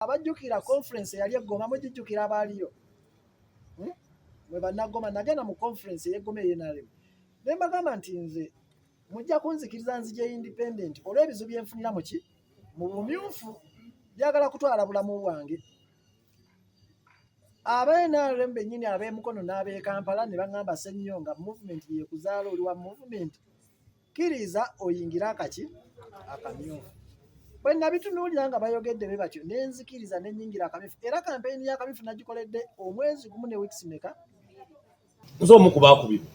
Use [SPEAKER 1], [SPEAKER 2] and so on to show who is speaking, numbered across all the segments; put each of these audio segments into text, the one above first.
[SPEAKER 1] Abajjukira conference eyali e Goma, mugijjukira abaaliyo? Mwe bannagoma, nagenda mu conference ey'e Goma ey'e NRM ne mbagamba nti nze mujja kunzikiriza nzije independent olw'ebizibu byenfunira muki mu bumyufu, njagala kutwala bulamu bwange. Aba NRM bennyini ab'e Mukono n'ab'e Kampala ne baŋŋamba, "Ssennyonga, movement yekuzaala, oli wa movement, kkiriza oyingire akaki akamyufu." Bwe nabitunuulira nga bayogedde be batyo, ne nzikiriza ne nnyingira akamyufu, era kampeyini y'akamyufu nagikoledde omwezi gumu ne weeks meka.
[SPEAKER 2] Nze omu ku baakubibwa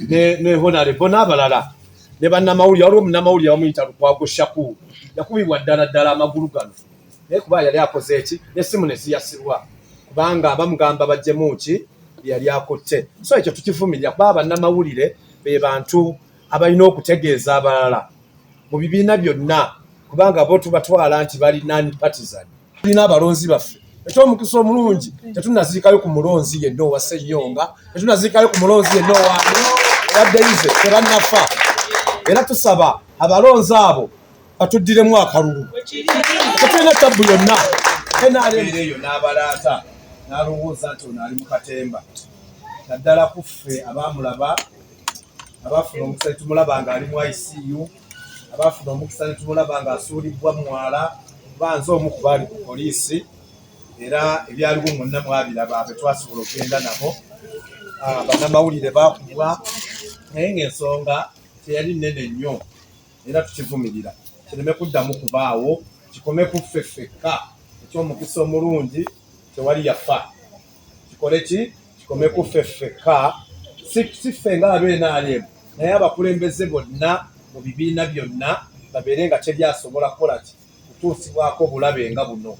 [SPEAKER 2] ne honorable n'abalala ne bannamawulire. Waliwo munnamawulire bamuyita Lukwago Shakur, yakubibwa ddala ddala amagulu gano, naye kuba yali akoze eki, n'essimu ne ziyasibwa kubanga bamugamba baggyemu ki yali akutte. So ekyo tukivumirira, kuba bannamawulire be bantu abalina okutegeeza abalala mu bibiina byonna, kubanga bo tubatwala nti bali non partisan. Tulina abalonzi baffe. Ekyomukisa omulungi, tetunaziikayo ku mulonzi yenna owa Ssenyonga, tetunaziikayo ku mulonzi yenna owani owa Daisy, tebannafa. Era tusaba abalonzi abo batuddiremu akalulu, tetulina tabbu yonna. NRM eyo n'abalaata n'alowooza nti ono ali mu katemba, naddala ku ffe abaamulaba, abaafuna omukisa ne tumulaba ng'ali mu ICU, abaafuna omukisa ne tumulaba ng'asuulibwa mwala, kuba nze omu ku baali ku poliisi, era ebyaliwo mwonna mwabiraba be twasobola okugenda nabo. Bannamawulire baakubwa, naye ng'ensonga teyali nnene nnyo, era tukivumirira kireme kuddamu kubaawo, kikome ku ffe ffekka. Ekyomukisa omulungi, tewali yafa. Kikole ki? Kikome ku ffe ffekka, si ffe ng'aba NRM, naye abakulembeze bonna mu bibiina byonna babeere nga teri asobola kukola ki kutuusibwako obulabe nga buno,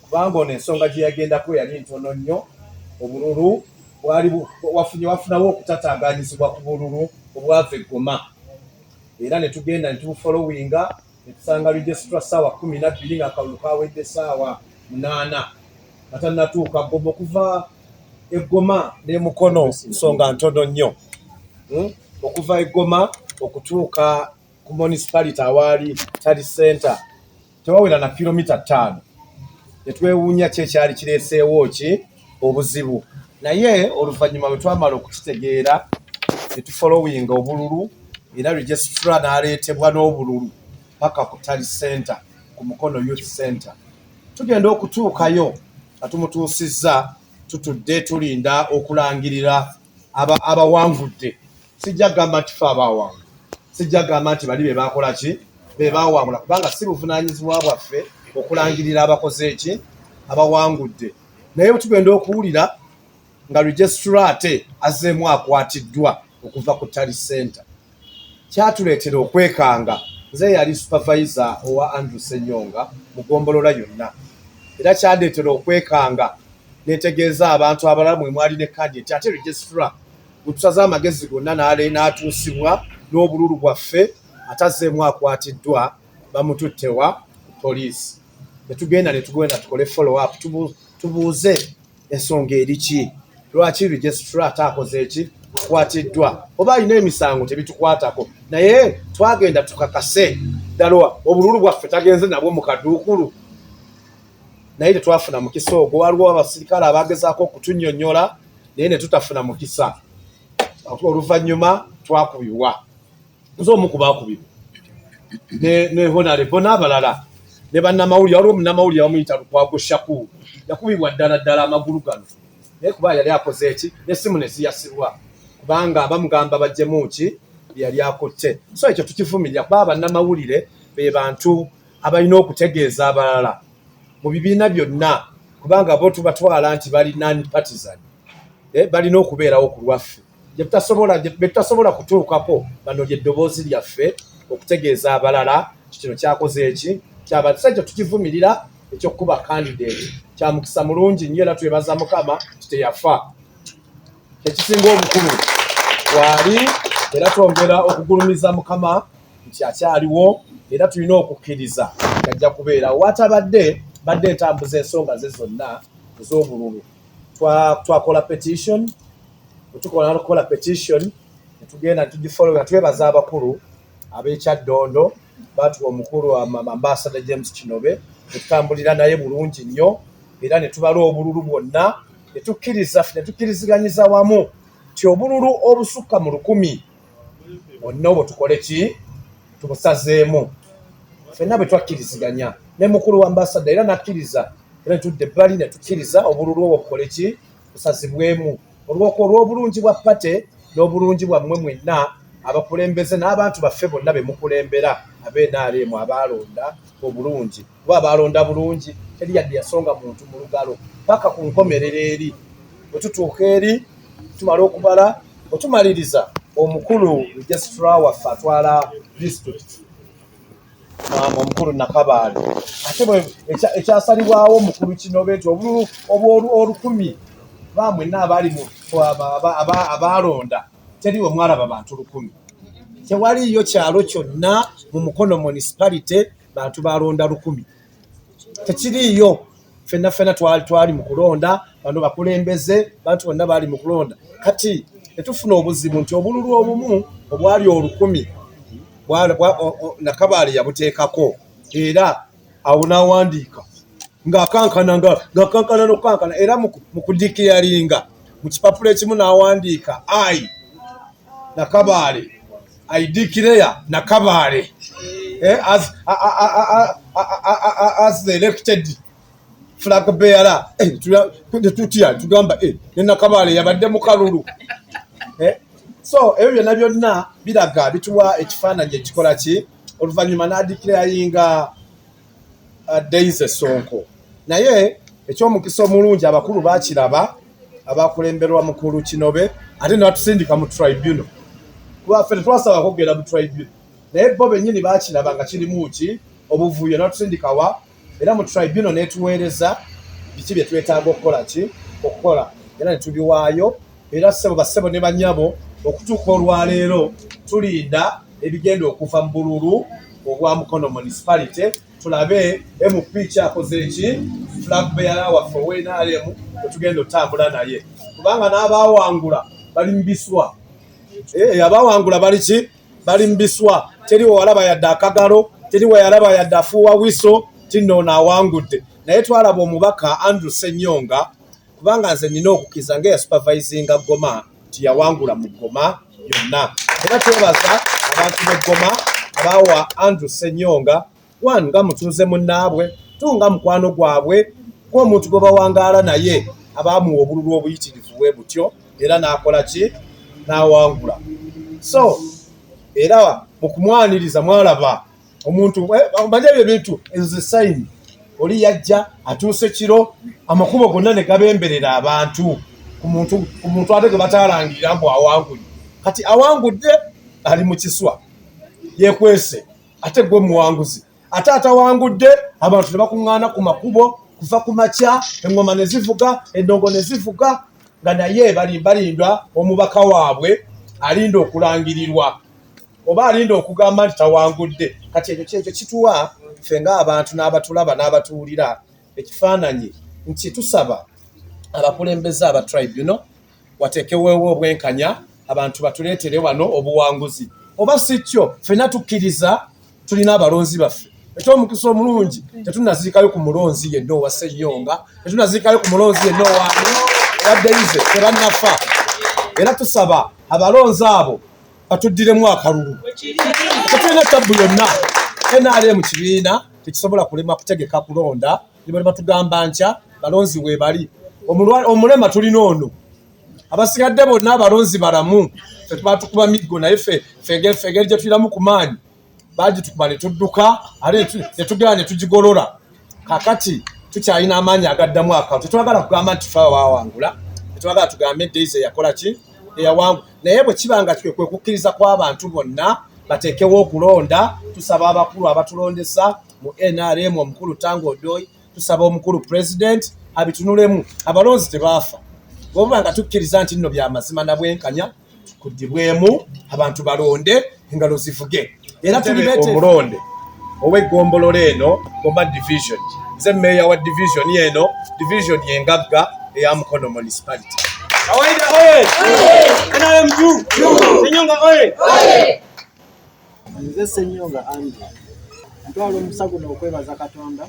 [SPEAKER 2] kubanga ono ensonga gye yagendako yali ntono nnyo. Obululu bwali wafunye wafunawo okutataaganyizibwa ku bululu obwava e Goma, era ne tugenda ne tubufollowinga ne tusanga registrar ssaawa 12 ng'akalulu kawedde ssaawa 8 nga tannatuuka Goma. Okuva e Goma ne Mukono nsonga ntono nnyo. Okuva e Goma okutuuka ku municipality awaali tally center tewawera na kilomita 5. Netwewuunya ki ekyali kireeseewo ki obuzibu, naye oluvannyuma bwe twamala okukitegeera ne tufollowinga obululu, era registrar n'aleetebwa n'obululu paka ku tally center ku Mukono Youth Center. Tugenda okutuukayo nga tumutuusizza, tutudde tulinda okulangirira abawangudde. Sijja kugamba nti fe abawangula, sijja kugamba nti bali be bakola ki be bawangula, kubanga si buvunaanyizibwa bwaffe okulangirira abakoze eki abawangudde. Naye tugenda okuwulira nga registrar ate azzeemu akwatiddwa okuva ku tally center. Kyatuleetera okwekanga. Nze yali supervisor owa Andrew Ssenyonga mu ggombolola yonna, era kyandeetera okwekanga netegeeza abantu abalala mwe mwali ne candidate, ate registrar gwe tusaze amagezi gonna n'atuusibwa n'obululu bwaffe, ate azzeemu akwatiddwa, bamututtewa ku poliisi. Netugenda tukole follow up, tubuuze ensonga eri ki, lwaki registrar ate akoze eki akwatiddwa, oba alina emisango tebitukwatako. Naye twagenda tukakase ddala obululu bwaffe tagenze nabwo mu kaduukulu, naye tetwafuna mukisa ogwo. Waliwo abasirikale abagezaako okutunnyonnyola, naye ne tutafuna mukisa. Oluvannyuma twakubibwa. Nze omu ku baakubibwa ne honorable n'abalala ne bannamawulire. Waliwo munnamawulire bamuyita Lukwago Shakur, yakubibwa ddala ddala amagulu gano, naye kuba yali akoze eki, n'essimu ne ziyasibwa kubanga bamugamba baggyemu ki yali akutte. So ekyo tukivumirira, kuba bannamawulire be bantu abalina okutegeeza abalala mu bibiina byonna, kubanga bo tubatwala nti bali non partisan, balina okubeerawo ku lwaffe be tutasobola kutuukako. Bano lyeddoboozi lyaffe okutegeeza abalala kino kyakoze eki kyabasa. Ekyo tukivumirira ekyokukuba candidate. Kya mukisa mulungi nnyo, era twebaza Mukama titeyafa, ekisinga obukulu waali, era twongera okugulumiza Mukama nti akyaliwo, era tulina okukkiriza nti ajja kubeerawo. Watabadde badde ntambuza ensonga ze zonna ez'obululu. Twakola petition, bwe tukola petition netugenda netugifollowinga. Twebaza abakulu ab'e Kyaddondo, batuwa omukulu Ambassador James Kinobe. Netutambulira naye bulungi nnyo era ne tubala obululu bwonna ne tukkiriza ne tukkiriziganyiza wamu nti obululu obusukka mu 1000 bwonna obwo tukole ki, tubusazeemu. Ffenna bwe twakkiriziganya ne mukulu wa ambasada era n'akkiriza, era ne tudda ebbali ne tukkiriza obululu obwo bukole ki, busazibwemu olw'obulungi bwa pate n'obulungi bwammwe mwenna abakulembeze n'abantu baffe bonna be mukulembera ab'NRM abaalonda obulungi, kuba abaalonda bulungi teri yadde yasonga muntu mu lugalo paka ku nkomerero eri. Bwe tutuuka eri tumala okubala, bwe tumaliriza omukulu registrar waffe atwala district omukulu Nakabaale, ate ekyasalibwawo omukulu Kinobe nti obululu obw'olukumi bamwenna abaali abaalonda teri we mwalaba bantu 1000. Tewaliiyo kyalo kyonna mu Mukono municipality bantu balonda 1000, tekiriiyo. Ffenna ffenna twali mu kulonda, bano bakulembeze bantu bonna baali mu kulonda. Kati netufuna obuzibu nti obululu obumu obwali 1000 Nakabaale yabuteekako era awo n'awandiika ng'akankana ng'akankana n'okukankana, era mu kudikiyalinga mu kipapula ekimu n'awandiika I Nakabaale, I declare Nakabaale as the elected flag bearer. Tutya tugamba ne Nakabaale yabadde mu kalulu. So ebyo byonna byonna biraga bituwa ekifaananyi ekikola ki. Oluvannyuma n'adeclaringa Daisy Sonko, naye ekyomukisa omulungi abakulu bakiraba abakulemberwa mukulu Kinobe, ate ne batusindika mu tribunal, kuba ffe tetwasaba kugenda mu tribunal, naye bo bennyini bakiraba nga kirimu ki obuvuyo, ne batusindika wa, era mu tribunal netuweereza biki bye twetaaga okukola ki okukola, era ne tubiwaayo. Era ssebo bassebo ne bannyabo, okutuuka olwaleero tulinda ebigenda okuva mu bululu obwa Mukono municipality, tulabe MP kyakoze ki, flag bearer waffe ow'NRM bwe tugenda otambula naye, kubanga n'abaawangula bali mu biswa. Abaawangula bali ki, bali mu biswa. Teri wewalaba yadde akagalo, teri weyalaba yadde afuuwa wiso tinno ono awangudde. Naye twalaba omubaka Andrew Ssenyonga, kubanga nze nina okukiza nga yasupervisinga Goma nti yawangula mu Goma yonna. Era twebaza abantu b'e Goma abaawa Andrew Ssenyonga, one nga mutuuze munnaabwe, two nga mukwano gwabwe, ng'omuntu gwe bawangaala naye, abaamuwa obululu obuyitirivu bwe butyo, era n'akola ki, n'awangula. So era mu kumwaniriza mwalaba omuntu manye ebyo ebintu, ezo ze sayini. Oli yajja atuuse kiro, amakubo gonna ne gabemberera abantu ku muntu ate gwe bataalangirira mbu awangudde. Kati awangudde ali mu kiswa yeekwese, ate gwe muwanguzi. Ate atawangudde abantu ne bakuŋŋaana ku makubo kuva ku makya, eŋŋoma ne zivuga, endongo ne zivuga, nga naye balindwa omubaka waabwe alinda okulangirirwa oba alinda okugamba nti tawangudde. Kati ekyo kyekyo kituwa ffe ng'abantu n'abatulaba n'abatuwulira ekifaananyi nti tusaba abakulembeze aba tribunal wateekeweewo obwenkanya, abantu batuleetere wano obuwanguzi, oba si kyo ffenna tukkiriza tulina abalonzi baffe. Ekyomukisa omulungi tetunaziikayo ku mulonzi yenna owa Ssenyonga, tetunaziikayo ku mulonzi yenna owaani owa Daisy, tebannafa. Era tusaba abalonzi abo batuddiremu akalulu. Tetulina tabbu yonna. NRM kibiina tekisobola kulema kutegeka kulonda, ne bwe batugamba nkya balonzi weebali. Omulema tulina ono, abasigadde bonna abalonzi balamu. Ffe batukuba miggo, naye ffe engeri gye tuyiramu ku maanyi bagitukuba ne tudduka, ate ne tugenda ne tugigolola. Kakati tukyalina amaanyi agaddamu akalulu. Tetwagala kugamba nti ffe abaawangula, tetwagala tugambe Daisy yakola ki eyawangula, naye bwe kiba nga kwe kukkiriza kw'abantu bonna bateekewo okulonda, tusaba abakulu abatulondesa mu NRM, omukulu Tanga Odoi, tusaba omukulu president abitunulemu. Abalonzi tebaafa, bwoba nga tukkiriza nti nno bya mazima na bwenkanya, kuddibwemu abantu balonde, engalo zivuge. Era tuli omulonde ow'eggombolola eno, Gomba division. Nze meeya wa division eno, division engagga eya Mukono municipality.
[SPEAKER 3] Kawaida oye! NRM juu! Ssenyonga oye!
[SPEAKER 1] Nze Ssenyonga Andrew, ntwala omukisa guno okwebaza Katonda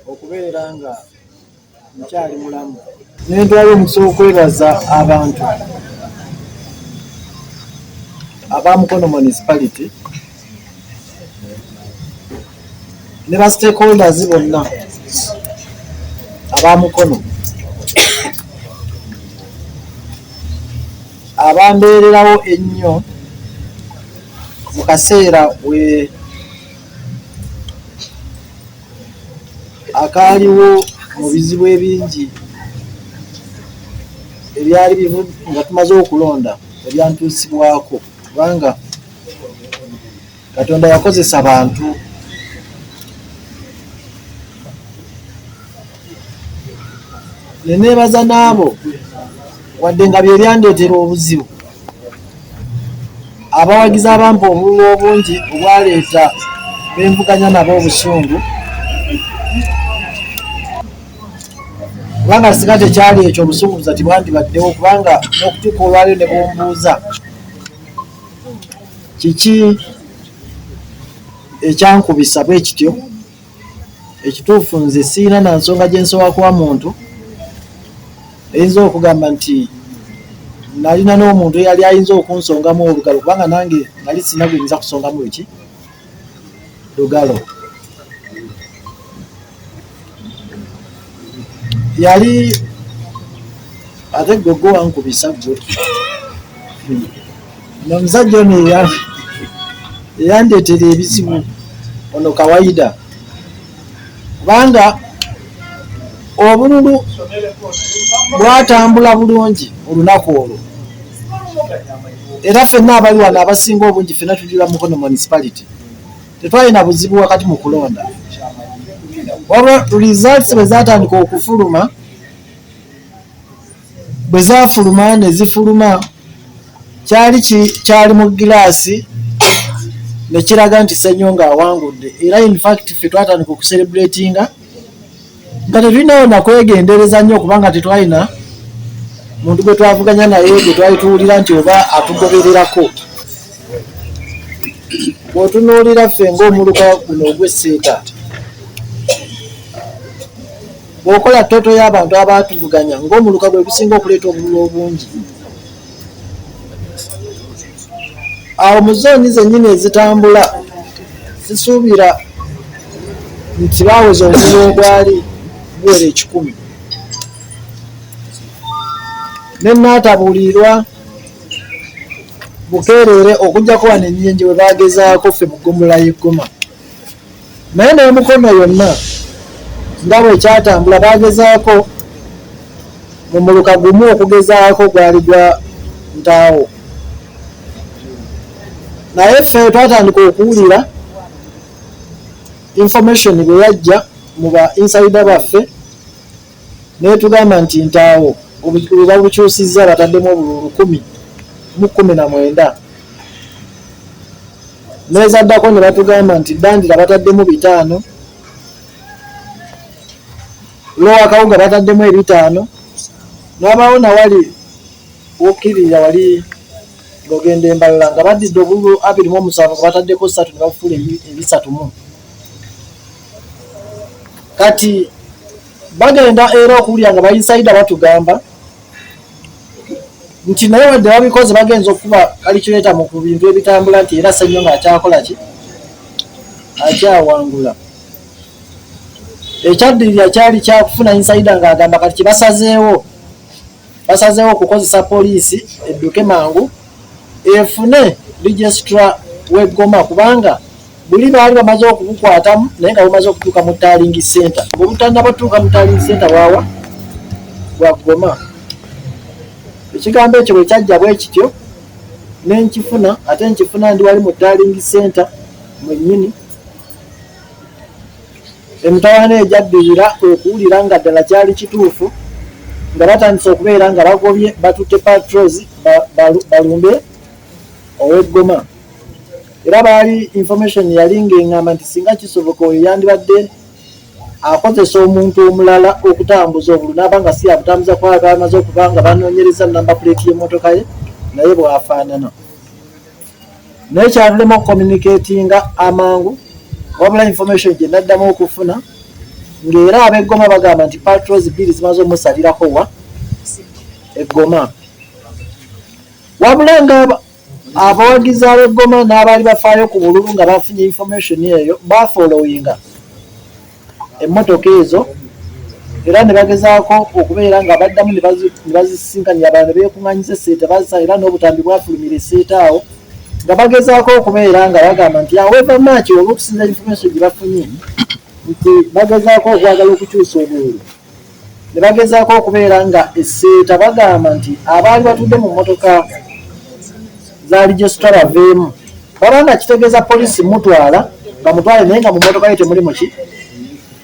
[SPEAKER 1] Okubeera nga nkyali mulamu nentwala omukisa okwebaza abantu aba Mukono Municipality ne ba stakeholders bonna aba Mukono abambeererawo ennyo mu kaseera we akaaliwo mu bizibu ebingi ebyali bivu nga tumaze okulonda ebyantuusibwako, kubanga Katonda yakozesa bantu. Ne neebaza n'abo wadde nga bye byandeetera obuzibu, abawagizi abampa obululu obungi obwaleeta benvuganya nabo obusungu, kubanga singa tekyali ekyo obusunguza tebwandibaddewo, kubanga n'okutuuka olwaleero ne bumbuuza kiki ekyankubisa bwe kityo. Ekituufu nze sirina na nsonga gye nsobola kuwa muntu eyinza okugamba nti nalina n'omuntu eyali ayinza okunsongamu olugalo, kubanga nange nali sirina gwe nyinza kusongamu luki lugalo. Yali ate gwe gwe wankubisa gwe nomusajja ono eyandeetera ebizibu ono Kawaida, kubanga obululu bwatambula bulungi olunaku olwo, era ffenna abali wano abasinga obungi ffenna tujula Mukono Municipality, tetwalina buzibu wakati mu kulonda. Wabula results bwe zatandika okufuluma, bwe zaafuluma ne zifuluma, kyali kyali mu gilaasi ne kiraga nti Ssenyonga awangudde. Era in fact ffe twatandika okucelebratinga nga tetulinawo nakwegendereza nnyo, kubanga tetwalina muntu gwe twavuganya naye gwe twali tuwulira nti oba atugobererako. Bw'otunuulira ffe ng'omuluka guno ogw'Esseeta, bw'okola ttoto y'abantu abaatuvuganya, ng'omuluka gwe gusinga okuleeta obululu obungi awo mu zooni zennyini ezitambula, sisuubira nti baaweza obululu obwali buwera 100. Ne naatabuulirwa bukeerere okujjako wano ennyenje bwe bagezaako ffe mu ggombolola y'Eggoma, naye n'Omukono yonna nga bwe kyatambula bagezaako mu muluka gumu okugezaako gwali gwa Ntaawo, naye ffe twatandika okuwulira information bwe yajja mu ba insider baffe netugamba nti Ntaawo babukyusizza, bataddemu obululu 119. Nezaddako ne batugamba nti Ddandira bataddemu 5, Lower Kawuga bataddemu 5, n'abawo nawali wokkirira wali ng'ogenda embalala nga baddidde obululu 27 nga bataddeko 3 ne bafuula 300. Kati bagenda era okuwulira nga ba insider batugamba nti naye wadde babikoze, bagenza okukuba calculator mu ku bintu ebitambula nti era Ssenyonga akyakola ki, akyawangula. Ekyaddirira kyali kyakufuna insider ng'agamba kati kyebasazeewo, basazeewo okukozesa poliisi edduke mangu efune registrar w'Eggoma, kubanga buli baali bamaze okubukwatamu naye nga bumaze okutuuka mu tallying center. Bwe butannabatuuka mu tallying center bwawa bwa Ggoma. Ekigambo ekyo bwe kyajja bwe kityo nenkifuna, ate nkifuna ndi wali mu tallying center mwennyini. Emitawaana egyaddirira kwe kuwulira nga ddala kyali kituufu, nga batandise okubeera nga bagobye, batutte patrols balumbe ow'Eggoma. Era baali information yali ng'eŋŋamba nti singa kisoboka oyo yandibadde akozesa omuntu omulala okutambuza obulu, n'aba nga si yabutambuza, kuba bamaze okuba nga banoonyereza number plate y'emmotoka ye naye bw'afaanana. Naye kyatulema okucommunicatinga amangu, wabula information gye naddamu okufuna Ng'era ab'e Goma bagamba nti patrols bbiri zimaze omusalirako wa e Goma. Wabula nga abawagizi ab'e Goma n'abaali bafaayo ku bululu nga bafunye information eyo bafollowinga emmotoka ezo era ne bagezaako okubeera nga baddamu ne bazisinkanya abalala ne beekuŋŋanyiza esseeta bazisa era n'obutambi bwafulumira esseeta awo nga bagezaako okubeera nga bagamba nti however much olw'okusinza information gye bafunye nti bagezaako okwagala okukyusa obululu ne bagezaako okubeera nga esseeta bagamba nti abaali batudde mu mmotoka za registra baveemu baba nga kitegeeza poliisi mutwala bamutwale naye nga mu mmotoka ye temuli muki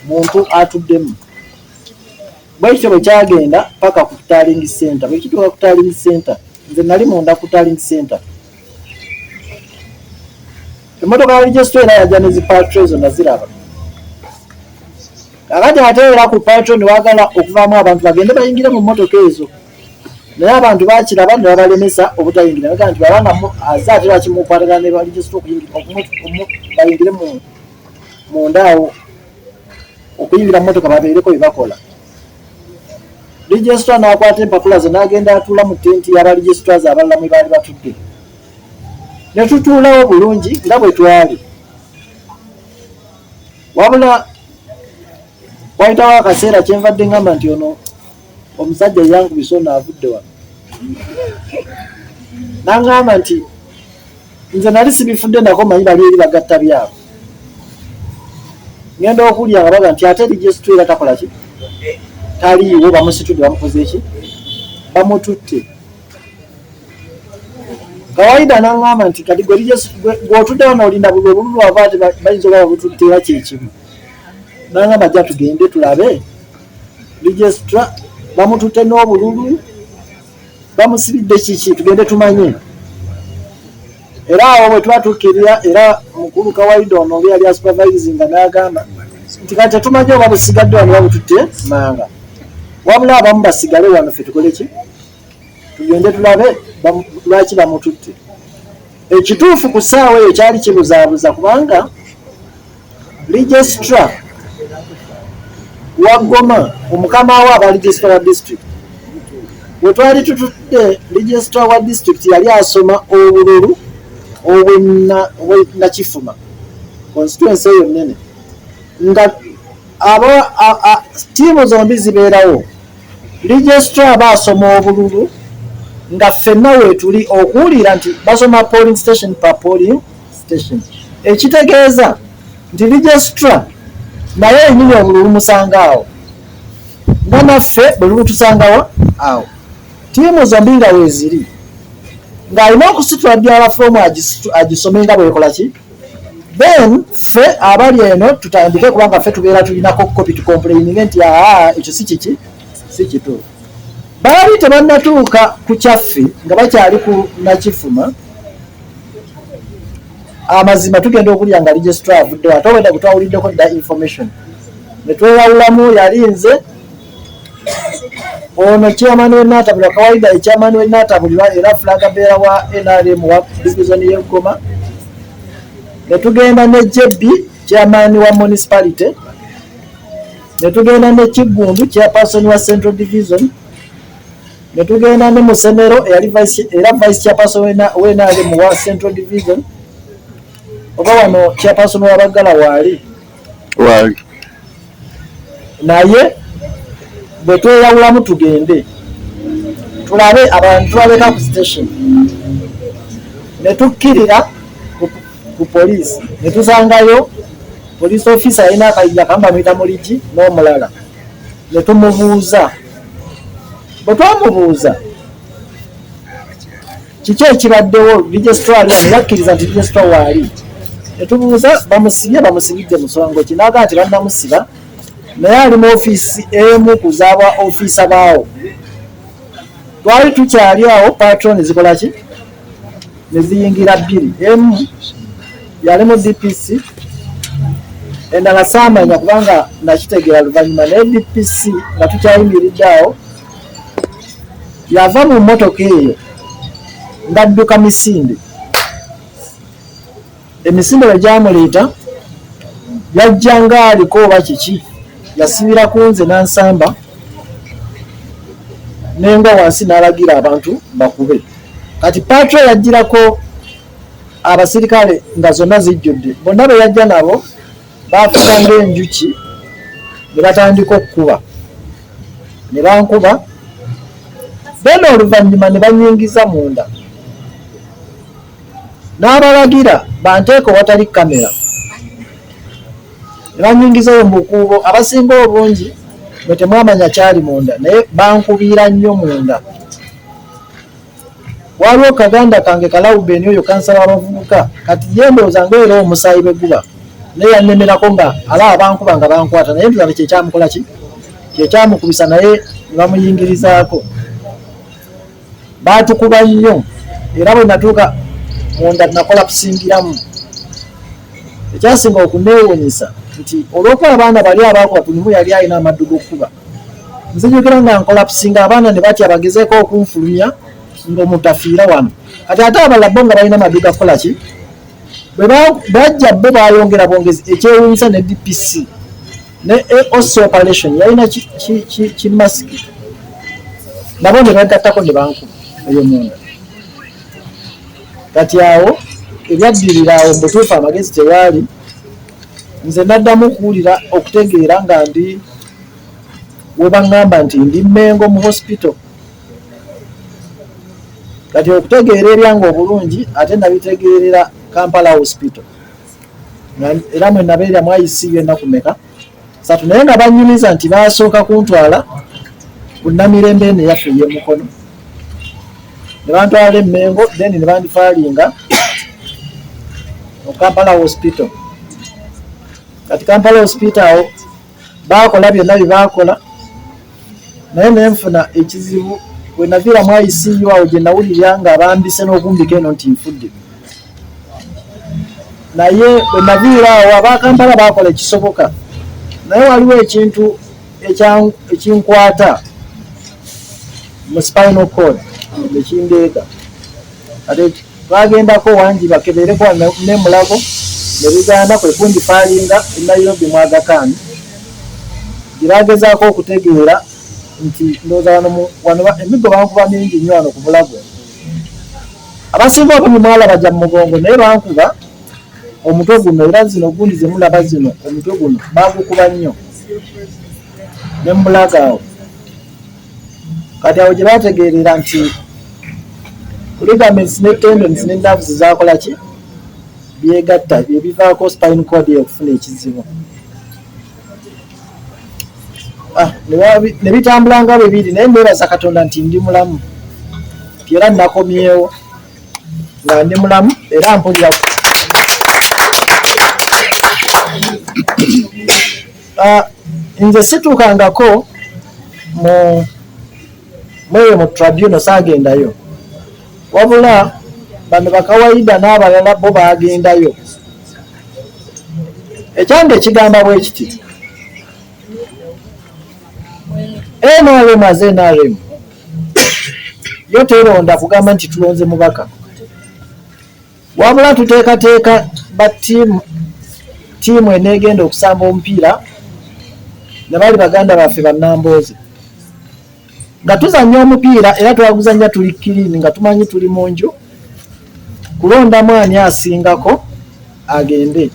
[SPEAKER 1] muntu atuddemu. Bwekityo bwe kyagenda paka ku tallying center. Bwe kituuka ku tallying center, nze nali munda ku tallying center, emmotoka ya registra era yajja ne zi patrol ezo naziraba. Kakati ate era ku patrol ne wagala okuvaamu abantu bagende bayingire mu mmotoka ezo, naye abantu bakiraba ne babalemesa obutayingira, bagaa nti babanga aze ate lwaki mukwatagana ne baregistra bayingire munda awo okuyingira mu mmotoka babeereko bye bakola. Registrar n'akwata empapula ze n'agenda atuula mu tenti y'aba registrars abalala mwe baali batudde, ne tutuulawo bulungi nga bwe twali. Wabula wayitawo akaseera, kyenvadde ngamba nti ono omusajja yankubisa ono avudde wano n'aŋŋamba nti nze nali sibifudde nako, manyi bali eri bagatta byabwe. Ngenda okulya nga baga nti ate registrar era takola ki, taliiwo, bamusitudde, bamukoze ki, bamututte. Kawaida n'aŋŋamba nti kati gwe gw'otudde wano olinda buli obululu ava ati bayinza oba babututte era kyekimu. N'aŋŋamba jja tugende tulabe registrar bamututte n'obululu bamusibidde kiki, tugende tumanye. Era awo bwe tuba tukkirira, era mukulu Kawaida ono nga yali asupervisinga n'agamba nti kati tetumanyi oba busigadde wano babututte manga, wabula abamu basigale wano ffe tukole ki, tugende tulabe lwaki bamututte. Ekituufu ku ssaawa eyo kyali kibuzaabuza kubanga registrar wa Goma, omukama we aba registrar wa district, bwe twali tutudde, registrar wa district yali asoma obululu obwenakifuma constituency eyo nene nga aba ttiimu zombi zibeerawo. Registrar aba asoma obululu nga ffenna weetuli okuwulira nti basoma polling station per polling station, ekitegeeza nti registrar naye enyini obululu musanga awo nga naffe bwe lulutusangawo awo, ttiimu zombi nga weeziri, ng'alina okusitula ddala foomu agisome nga bwekola ki, then ffe abali eno tutandike kubanga ffe tubeera tulinako kopi tucomplaininge nti aa ekyo si kiki, si kituufu. Baali tebannatuuka ku kyaffe nga bakyali ku nakifuma. Amazima tugenda okulya nga registrar avuddewo, ate obwedda gwe twawuliddeko dda information ne tweyawulamu. Yali nze ono chairman w'enatabulwa Kawaida, echairman w'enatabulirwa era flag bearer wa NRM wa division y'e Goma, ne tugenda ne JB, chairman wa municipality, ne tugenda ne Kiggundu, chairperson wa Central Division, ne tugenda ne Musenero eyali vice, era vice chairperson w'NRM wa Central Division. Oba wano chairperson w'Abaggala waali?
[SPEAKER 4] Waali.
[SPEAKER 1] Naye bwe tweyawulamu tugende tulabe abantu tubaleka ku station, ne tukkirira ku poliisi ne tusangayo police officer alina akayinja kamu bamuyita Muligi n'omulala, ne tumubuuza. Bwe twamubuuza kiki ekibaddewo, registrar ali wano, yakkiriza nti registrar waali. Ne tubuuza bamusibye, bamusibidde musongo ki, n'agamba nti bannamusiba naye ali mu ofiisi emu ku zaaba ofiisa baawo. Twali tukyali awo, patrol zikola ki, ne ziyingira bbiri, emu yali mu DPC, endala saamanya kubanga nakitegeera luvannyuma. Naye DPC nga tukyayimiridde awo yava mu mmotoka eyo ng'adduka misinde. Emisinde bwe gyamuleeta yajja ng'aliko oba kiki. Yasibira ku nze n'ansamba nengwa wansi n'alagira abantu bakube. Kati patrol yajjirako abasirikale nga zonna zijjudde, bonna be yajja nabo baafuka ng'enjuki ne batandika okukuba ne bankuba, then oluvannyuma ne banyingiza munda n'abalagira banteeke owatali kamera ne banyingizayo mu bukuubo. Abasinga obungi mwe temwamanya kyali munda, naye bankubiira nnyo munda. Waliwo kaganda kange Kalawubeni, oyo kansala w'abavubuka, kati ye ndowooza ngaera omusaayi bwe guba naye yannemerako nga alaba bankuba nga bankwata, naye ndowooza kyekyamukola ki kyekyamukubisa, naye ne bamuyingirizaako. Baatukuba nnyo, era bwe natuuka munda nakolapusingiramu. Ekyasinga okuneewunyisa nti olw'okuba abaana bali abaakuba buli yali alina amaddu g'okkuba, nzijukira nga nkolapusinga abaana ne batya bagezeeko okunfulumya ng'omuntu afiira wano. Kati ate abalala bo nga balina amaddu gakukola ki, bwe bajja bo bayongera bwongezi. Ekyewunyisa ne DPC ne AOC operation yalina kimasiki, nabo ne bagattako ne bankuba eyo munda. Kati awo ebyaddirira awo mubutuufu amagezi tewaali. Nze naddamu okuwulira okutegeera nga ndi we baŋŋamba nti ndi Mengo mu hospital. Kati okutegeera ebyange obulungi ate nabitegeerera Kampala Hospital, era mwe nabeera mu ICU ennaku meka 3, naye nga bannyumiza nti baasooka kuntwala ku Namirembe eno eyaffe ey'emukono, ne bantwala e Mengo, then ne bandifaalinga mu Kampala Hospital. Kati Kampala Hospital awo baakola byonna bye baakola, naye nenfuna ekizibu bwe naviira mu ICU awo gye nawulira nga bambise n'okumbika eno nti nfudde. Naye bwe naviira awo abakampala baakola ekisoboka, naye waliwo ekintu ekinkwata mu spinal cord nekindeega. Kati twagendako wangi bakebereko ne Mulago ne bigaana, kwe kundifaalinga e Nairobi mu Aga Khan gye bagezaako okutegeera nti ndowooza wano emiggo bankuba mingi nnyo wano ku bulago. Abasinga obungi mwalaba gya mu mugongo, naye bankuba omutwe guno, era zino gundi ze mulaba zino, omutwe guno bagukuba nnyo ne mubulago awo. Kati awo gye bategeerera nti ligaments ne tendons ne nerves zakola ki, byegatta, byebivaako spine cord okufuna ekizibu. Ne bitambula nga bwe biri, naye neebaza Katonda nti ndi mulamu, era nakomyewo nga ndi mulamu era mpulira. Nze situukangako mu mweyo mu tribunal, saagendayo, wabula bano bakawaida n'abalala bo baagendayo. Ekyange ekigamba bwe kiti, NRM as NRM yo teronda kugamba nti tulonze mubaka, wabula tuteekateeka ba ttiimu eneegenda okusamba omupiira ne bali baganda baffe bannamboozi nga tuzannya omupiira, era twaguzannya tuli kiriini nga tumanyi tuli mu nju kulondamu ani asingako agende.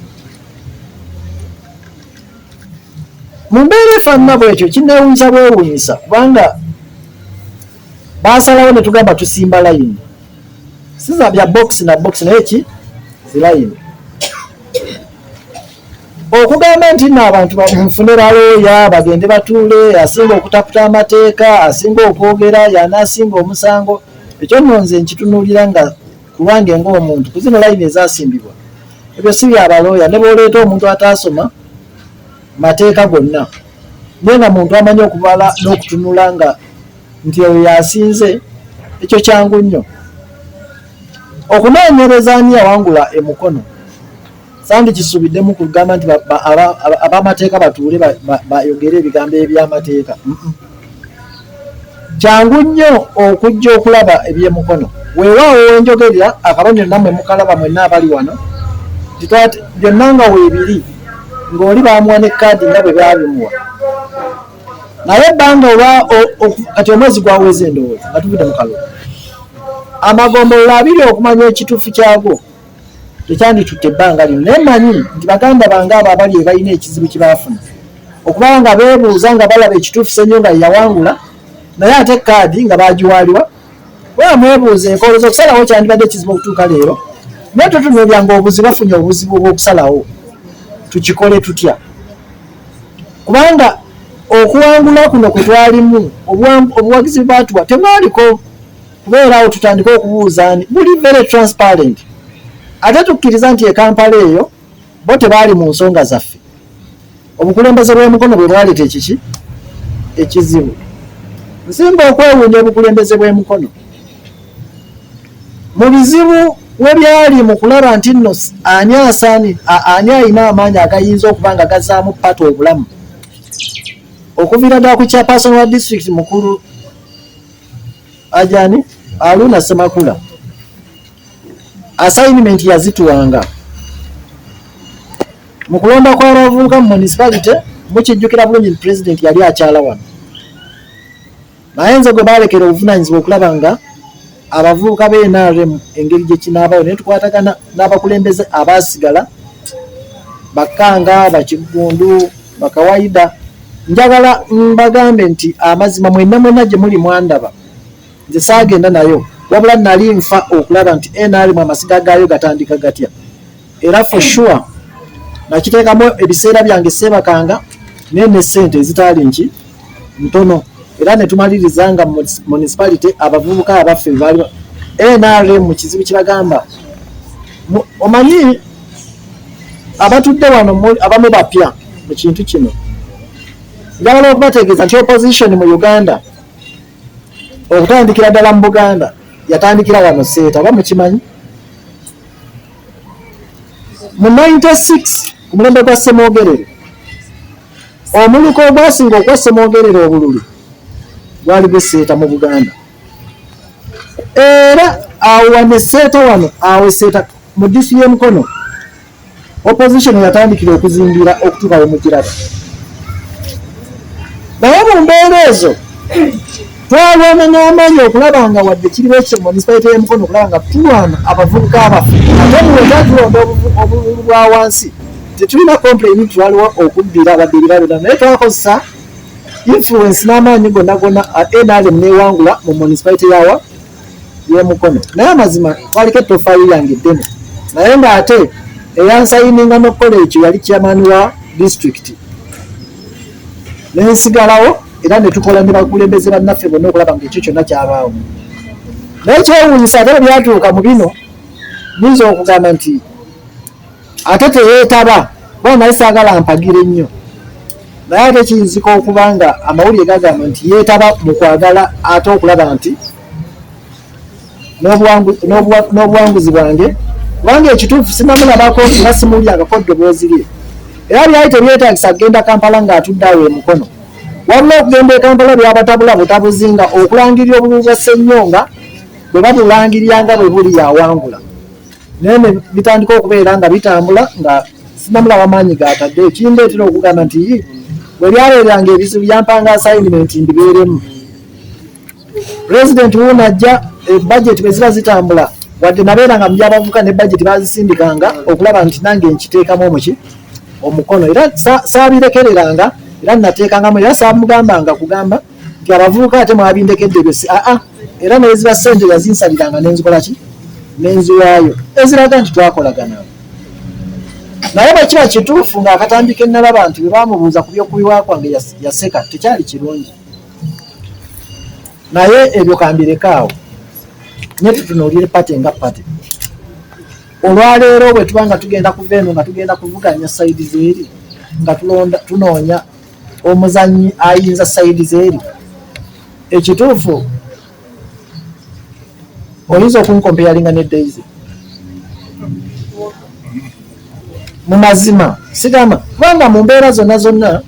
[SPEAKER 1] Mu mbeera efaanana bwekyo kinneewuunyisa bwewuunyisa, kubanga baasalawo ne tugamba tusimba layini, si za bya box na box, naye ki zilayini, okugamba nti nno abantu nfune balooya bagende batuule, asinga okutaputa amateeka, asinga okwogera y'anaasinga omusango. Ekyo nno nze nkitunuulira nga ku lwange ng'omuntu ku zino layini ezaasimbibwa, ebyo si bya balooya. Ne bw'oleeta omuntu ataasoma mateeka gonna, naye nga muntu amanyi okubala n'okutunula nga nti oyo yasinze, ekyo kyangu nnyo okunoonyereza ani yawangula emukono. Sandikisuubiddemu kugamba nti ab'amateeka batuule bayogere ebigambo eby'amateeka. Kyangu nnyo okujja okulaba ebyemukono. Weewaawo wenjogerera akabonero nammwe mukalaba mwenna abali wano byonna nga weebiri. Ng'oli bamuwa ne kaadi nga bwe baabimuwa, naye ebbanga olwa kati omwezi gwaweze endowooza nga tuvudde mu kalulu, amagombolola 20 okumanya ekituufu kyago tekyanditutte ebbanga lino. Naye mmanyi nti baganda bange abo abali ebalina ekizibu kye baafuna okuba nga beebuuza nga balaba ekituufu Ssenyonga yawangula, naye ate kaadi nga bagiwaaliwa. Oba mwebuuza enkoolo z'okusalawo kyandibadde kizibu okutuuka leero, naye tutunuulira ng'obuzibu bafunye obuzibu obw'okusalawo tukikole tutya, kubanga okuwangula kuno kwe twalimu obuwagizi bwatuwa temwaliko kubeerawo tutandike okubuuza ani, buli very transparent. Ate tukkiriza nti e Kampala eyo bo tebaali mu nsonga zaffe, obukulembeze bw'emukono bwe bwaleeta ekiki ekizibu. Nsimba okwewuunya obukulembeze bw'emukono mu bizibu we byali mu kulaba nti nno ani asaani, ani alina amaanyi agayinza okuba nga gazaamu pata obulamu, okuviira ddala ku chairperson wa district mukulu Ajani Aluna Ssemakula, assignment yazituwanga mu kulonda kw'abavubuka mu municipality. Mukijjukira bulungi nti president yali akyala wano, naye nze gwe baalekera obuvunaanyizibwa okulaba nga abavubuka ba NRM engeri gye kinaabawo, naye tukwatagana n'abakulembeze abaasigala, Bakanga, Bakiggundu, Bakawaida. Njagala mbagambe nti amazima mwenna mwenna gye muli mwandaba, nze saagenda nayo, wabula nali nfa okulaba nti NRM amasiga gaayo gatandika gatya, era for sure nakiteekamu ebiseera byange, seebakanga, naye ne ssente ezitaali nki ntono, era ne tumaliriza nga municipality abavubuka abaffe baali NRM mu kizibu kibagamba. Omanyi abatudde wano abamu bapya mu kintu kino, njagala okubategeeza nti opposition mu Uganda okutandikira ddala mu Buganda yatandikira wano Seeta, oba mukimanyi? Mu 96 ku mulembe gwa Ssemwogerere, omuluka ogwasinga okuwa Ssemwogerere obululu gwali gw'e Seeta mu Buganda, era awo wano e Seeta, wano awo e Seeta mu disitulikiti y'Emukono opposition yatandikira okuzimbira okutuuka we mugiraba. Naye mu mbeera ezo twalwana n'amaanyi okulaba nga wadde kiriwo ekyo municipality y'Emukono, okulaba nga tulwana abavubuka abaffe, ate muweta tulonda obululu bwa wansi, tetulina complain nti waliwo okuddira wadde ebirabo, naye twakozesa influence n'amaanyi gonna gonna, NRM newangula mu municipality yawa y'Emukono. Naye amazima kwaliko ettofaali yange ddene, naye ng'ate eyansayininga n'okukola ekyo yali chairman wa district, nensigalawo era ne tukola ne bakulembeze bannaffe bonna okulaba nga ekyo kyonna kyabaawo. Naye kyewuunyisa, ate bwe byatuuka mu bino, nyinza okugamba nti ate teyeetaba, kuba naye saagala mpagire nnyo, naye ate kiyinzika okuba nga amawulire gagamba nti yeetaba mu kwagala ate okulaba nti n'obuwanguzi bwange, kubanga ekituufu sinamulabako nga simuwulyangako ddoboozi lye, era byali tebyetagisa kugenda Kampala ng'atudde awo Emukono, wabula okugenda e Kampala byabatabula butabuzi, nga okulangirira obululu bwa Ssenyonga bwe babulangirira nga bwe buli yawangula, naye ne bitandika okubeera nga bitambula nga sinamulaba maanyi gatadde, ekindeetera okugamba nti bwe byabeeranga ebizibu yampanga assignment mbibeeremu. President wuuno ajja, budget bwe ziba zitambula, wadde nabeeranga mu byabavubuka, ne budget bazisindikanga okulaba nti nange nkiteekamu omuki omukono, era saabirekereranga, era nateekangamu, era saamugambanga kugamba nti abavubuka ate mwabindekedde ebyo si aa, era neziba ssente yazinsaliranga nenzikola ki nenziwaayo, eziraga nti twakolagana. Naye bwe kiba kituufu ng'akatambi ke nnalaba nti bwe bamubuuza ku by'okubiwa kwange yaseka, tekyali kirungi, naye ebyo kambireke awo, naye tutunuulire party nga party. Olwaleero bwe tuba nga tugenda kuva eno nga tugenda kuvuganya side zeeri, nga tulonda tunoonya omuzannyi ayinza side zeeri, ekituufu oyinza okunkompeyalinga ne Daisy mu mazima sigamba, kubanga mu mbeera zonna zonna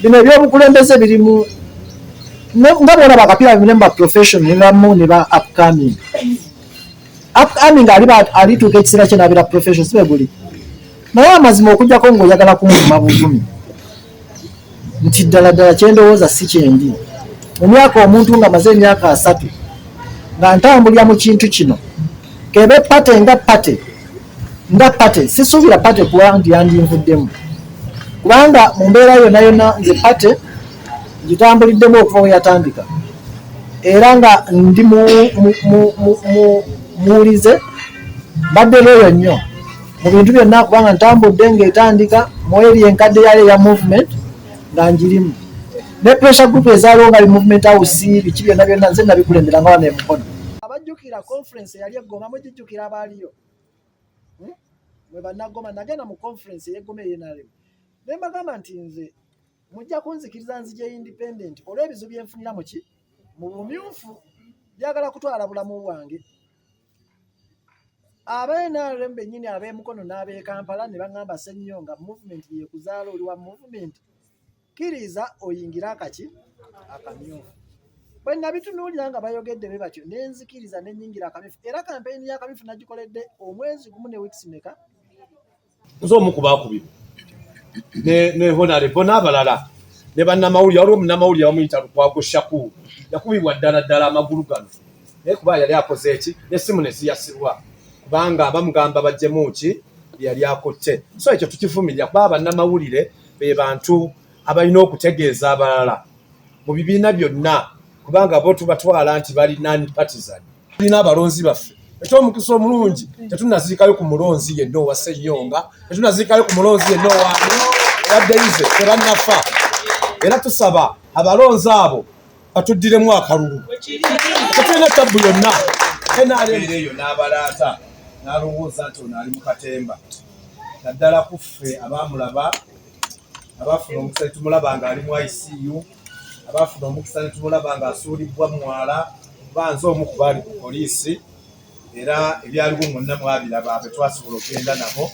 [SPEAKER 1] bino ebyobukulembeze birimu nga bwolaba akapiira birimu ba professional ne bamu ne ba upcoming. Upcoming alituuka ekiseera kye n'abeera professional, si bwe guli? Naye amazima okujjako ng'oyagala kunvuma buvumi nti ddala ddala kyendowooza si kyendi. Mu myaka omuntu nga maze emyaka 30 nga ntambulira mu kintu kino, kebe pate nga pate nga pate, sisuubira pate kuba nti yandinvuddemu, kubanga mu mbeera yonna yonna nze pate ngitambuliddemu okuva we yatandika, era nga ndi muwulize, mbadde loyo nnyo mu bintu byonna, kubanga ntambudde ng'etandika mu eri enkadde yali eya movement nga njirimu ne pressure group ezaaliwo nga movement house, biki byonna byonna nze nabikulembera nga wano emukono. Abajjukira conference eyali eggoma, mugijjukira abaaliyo? Mwe bannagoma, nagenda mu conference ey'eggoma ey'NRM ne mbagamba nti nze mujja kunzikiriza nzije independent olw'ebizibu byenfunira muki mu bumyufu, byagala kutwala bulamu bwange. Aba NRM bennyini ab'emukono n'ab'e Kampala ne baŋŋamba, Ssennyonga, movement yekuzaala, oli wa movement, kkiriza oyingire akaki akamyufu. Bwe nabitunuulira nga bayogedde be batyo, ne nzikiriza ne nnyingira akamyufu, era kampeyini y'akamyufu nagikoledde omwezi gumu ne wiikisi meka.
[SPEAKER 2] Nze omu ku baakubibwa ne honorable n'abalala ne bannamawulire. Waliwo munnamawulire bamuyita Lukwago Shakur, yakubibwa ddala ddala amagulu gano, naye kuba yali akoze eki n'essimu ne ziyasibwa kubanga bamugamba baggyemu ki yali akutte. So ekyo tukivumirira, kuba bannamawulire be bantu abalina okutegeeza abalala mu bibiina byonna, kubanga bo tubatwala nti bali non partisan. Tulina abalonzi baffe. Ekyomukisa omulungi, tetunaziikayo ku mulonzi yenna owa Ssenyonga, tetunaziikayo ku mulonzi yenna owaani owa Daisy, tebannafa. Era tusaba abalonzi abo batuddiremu akalulu, tetulina tabbu yonna. NRM eyo n'abalaata n'alowooza nti ono ali mu katemba, naddala ku ffe abaamulaba, abaafuna omukisa ne tumulaba ng'ali mu ICU, abaafuna omukisa ne tumulaba ng'asuulibbwa mwala, kuba nze omu ku baali ku poliisi, era ebyaliwo mwonna mwabiraba be twasobola okugenda nabo.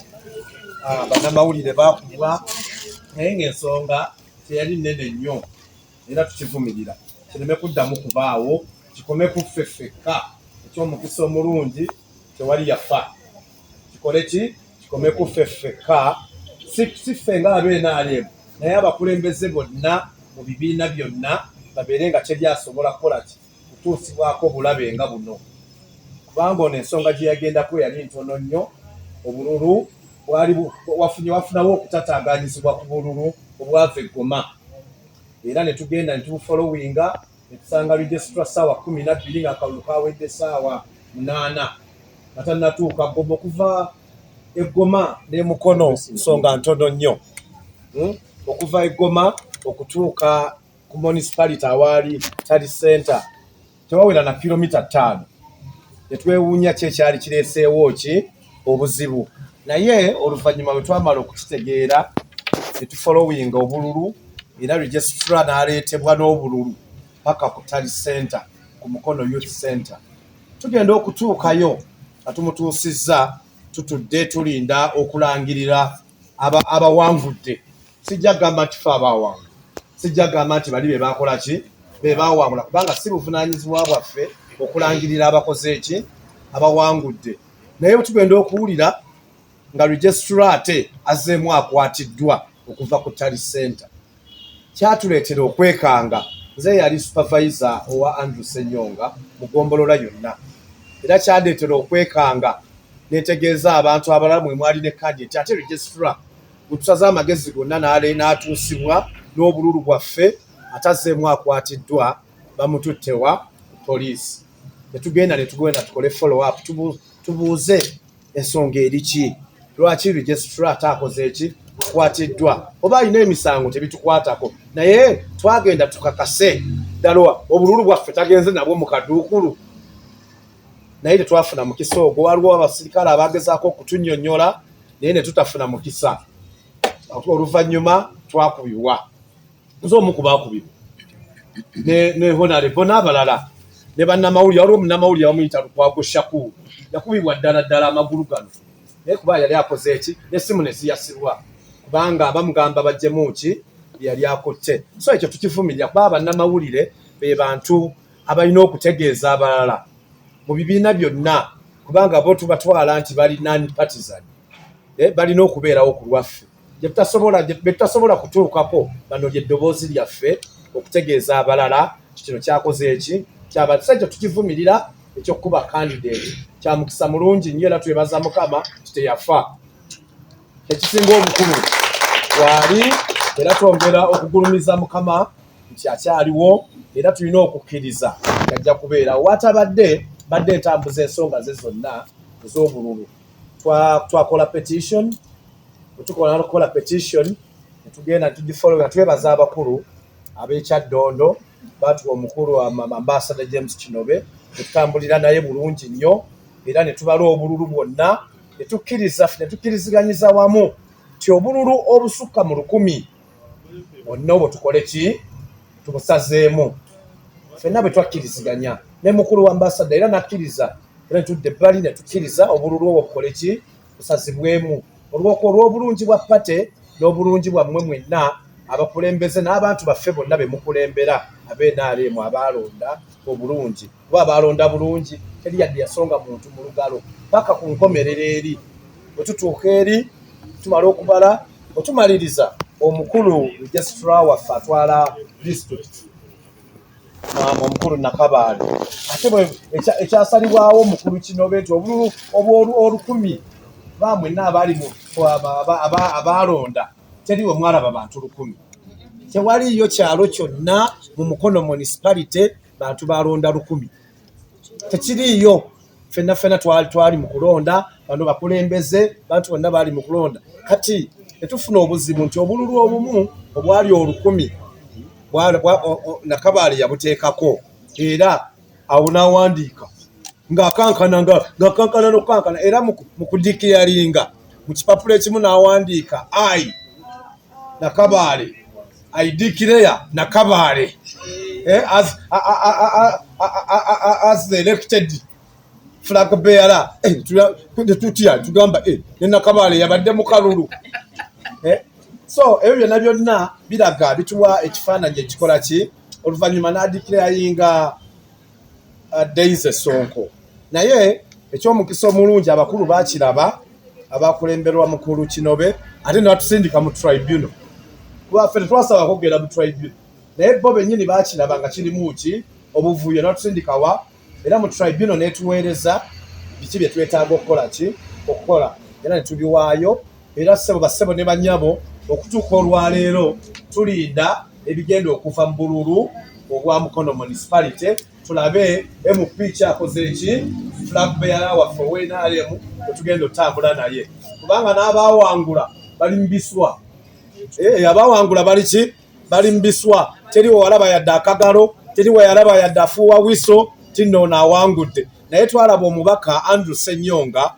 [SPEAKER 2] Bannamawulire baakubwa, naye ng'ensonga teyali nnene nnyo, era tukivumirira kireme kuddamu kubaawo, kikome ku ffe ffekka. Ekyomukisa omulungi, tewali yafa. Kikole ki? Kikome ku ffe ffekka, si ffe ng'aba NRM, naye abakulembeze bonna mu bibiina byonna babeere nga teri asobola kukola ki kutuusibwako bulabe nga buno, kubanga ono ensonga gye yagendako yali ntono nnyo. Obululu bwali wafunye wafunawo okutataaganyizibwa ku bululu obwava e Goma, era ne tugenda ne tubufollowinga ne tusanga registrar ssaawa 12 ng'akalulu kawedde ssaawa 8 nga tannatuuka Goma. Okuva e Goma ne Mukono nsonga ntono nnyo. Okuva e Goma okutuuka ku municipality awaali tally center tewawera na kilomita 5. Netwewuunya ki ekyali kireeseewo ki obuzibu, naye oluvannyuma bwe twamala okukitegeera ne tufollowinga obululu, era registrar n'aleetebwa n'obululu paka ku tally center ku Mukono Youth Center. Tugenda okutuukayo nga tumutuusizza, tutudde tulinda okulangirira abawangudde. Sijja kugamba nti fe abawangula, sijja kugamba nti bali be bakola ki be bawangula, kubanga si buvunaanyizibwa bwaffe okulangirira abakoze eki abawangudde. Naye tugenda okuwulira nga registrar ate azzeemu akwatiddwa okuva ku tally center. Kyatuleetera okwekanga. Nze yali supervisor owa Andrew Ssenyonga mu ggombolola yonna, era kyandeetera okwekanga netegeeza abantu abalala mwe mwali ne candidate, ate registrar bwe tusaze amagezi gonna n'atuusibwa n'obululu bwaffe, ate azzeemu akwatiddwa, bamututte wa ku poliisi. Netugenda netugenda tukole follow up, tubuuze ensonga eri ki, lwaki registrar ate akoze eki akwatiddwa, oba alina emisango tebitukwatako, naye twagenda tukakase ddala obululu bwaffe tagenze nabwo mu kaduukulu, naye tetwafuna mukisa ogwo. Waliwo abasirikale abagezaako okutunnyonnyola, naye ne tutafuna mukisa. Oluvannyuma twakubibwa. Nze omu ku baakubibwa ne honorable n'abalala ne bannamawulire. Waliwo munnamawulire bamuyita Lukwago Shakur, yakubibwa ddala ddala amagulu gano, naye kuba yali akoze eki n'essimu ne ziyasibwa kubanga bamugamba baggyemu ki yali akutte. So ekyo tukivumirira, kuba bannamawulire be bantu abalina okutegeeza abalala mu bibiina byonna, kubanga bo tubatwala nti bali non partisan. Balina okubeerawo ku lwaffe betutasobola kutuukako. Bano lyeddoboozi lyaffe okutegeeza abalala kino kyakoze eki kyabasajja tukivumirira ekyokuba candidate kya mukisa mulungi nnyo, era twebaza Mukama teyafa. Ekisinga obukulu waali, era twongera okugulumiza Mukama nti akyaliwo, era tulina okukkiriza ajja kubeerawo. Watabadde badde ntambuza ensonga ze zonna ez'obululu, twakola petition. Bwe tukola petition netugenda tugifollow, twebaza abakulu ab'ekyaddondo batuwa omukulu Ambassador James Kinobe, netutambulira naye bulungi nnyo, era ne tubala obululu bwonna netukkiriza netukkiriziganyiza wamu nti obululu obusukka mu 1000 bwonna obwo tukole ki, tubusazeemu ffenna. Bwe twakkiriziganya ne mukulu wa ambassador era nakkiriza, era netudda ebbali ne tukkiriza obululu obwo bukole ki, busazibwemu olw'obulungi bwa party n'obulungi bwammwe mwenna abakulembeze n'abantu baffe bonna be mukulembera ab'NRM abaalonda obulungi, kuba abaalonda bulungi teri yadde yasonga muntu mu lugalo paka ku nkomerero. Eri bwe tutuuka eri tumala okubala, bwe tumaliriza, omukulu registrar waffe atwala district, omukulu Nakabaale, ate ekyasalibwawo omukulu Kinobe nti obululu 1000 bamwenna abaali abaalonda teriwe mwalaba bantu 1000. Tewaliyo kyalo kyonna mu Mukono Municipality bantu balonda 1000, tekiriiyo. Fenna fenna twali mu kulonda, bano bakulembeze bantu bonna baali mu kulonda. Kati netufuna obuzibu nti obululu obumu obwali 1000 Nakabaale yabuteekako, era awo n'awandiika ng'akankana ng'akankana n'okukankana, era mu kudeclaringa mu kipapula ekimu n'awandiika, "I Nakabaale, I declare Nakabaale as the elected flag bearer." Tutya tugamba ne Nakabaale yabadde mu kalulu. So ebyo byonna byonna biraga bituwa ekifaananyi ekikola ki. Oluvannyuma n'adeclaringa Daisy Sonko, naye ekyomukisa omulungi abakulu bakiraba abakulemberwa mukulu Kinobe, ate ne batusindika mu tribunal, kuba ffe tetwasaba kugenda mu tribunal, naye bo bennyini bakiraba nga kirimu ki obuvuyo, ne batusindika wa, era mu tribunal netuweereza biki bye twetaaga okukola ki okukola, era ne tubiwaayo. Era ssebo, bassebo ne bannyabo, okutuuka olwaleero tulinda ebigenda okuva mu bululu obwa Mukono Municipality, tulabe MP kyakoze eki flag bearer waffe owa NRM wetugenda otambula naye, kubanga n'abawangula bali mu biswa. Abawangula bali ki, bali mu biswa. Teri wewalaba yadde akagalo, teri weyalaba yadde afuuwa wiso tinno ono awangudde. Naye twalaba omubaka Andrew Senyonga,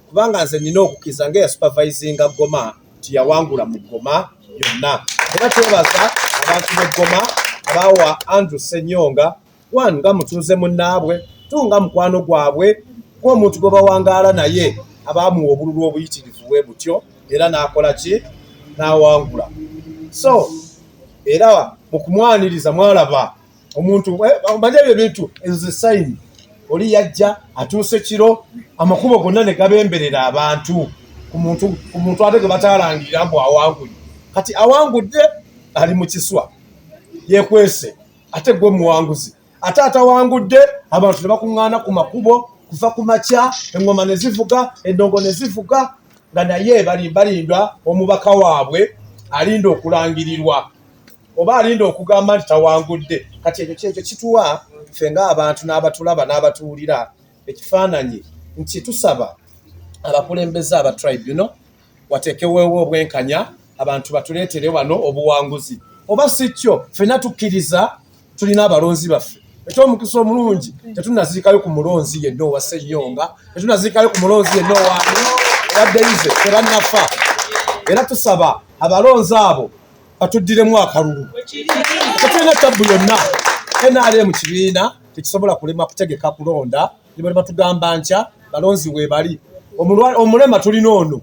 [SPEAKER 2] kubanga nze nina okukiza nga eyasupervisinga Goma nti yawangula mu Goma yonna, era twebaza abantu b'e Goma abawa Andrew Senyonga, one nga mutuuze munnaabwe, two nga mukwano gwabwe, ng'omuntu gwe bawangaala naye, abaamuwa obululu obuyitirivu bwe butyo, era n'akola ki, n'awangula. So era mu kumwaniriza mwalaba omuntu manye ebyo ebintu, ezo ze sign. Oli yajja atuuse kiro, amakubo gonna ne gabemberera abantu ku muntu ate gwe bataalangirira mbu awangudde. Kati awangudde ali mu kiswa yekwese, ate gwe muwanguzi, ate atawangudde abantu ne bakuŋŋaana ku makubo kuva ku makya, eŋŋoma ne zivuga, endongo ne zivuga, nga naye balindwa omubaka waabwe alinda okulangirirwa oba alinda okugamba nti tawangudde. Kati ekyo kyekyo kituwa ffe ng'abantu n'abatulaba n'abatuwulira ekifaananyi nti tusaba abakulembeze aba tribunal wateekeweewo obwenkanya, abantu batuleetere wano obuwanguzi, oba si kyo ffenna tukkiriza tulina abalonzi baffe. Ekyomukisa omulungi tetunaziikayo ku mulonzi yenna owa Senyonga, tetunaziikayo ku mulonzi yenna owaani owa Daisy, tebannafa. Era tusaba abalonzi abo batuddiremu akalulu, tetulina tabbu yonna. NRM kibiina tekisobola kulema kutegeka kulonda, ne batugamba nkya balonzi weebali. Omulema tulina ono,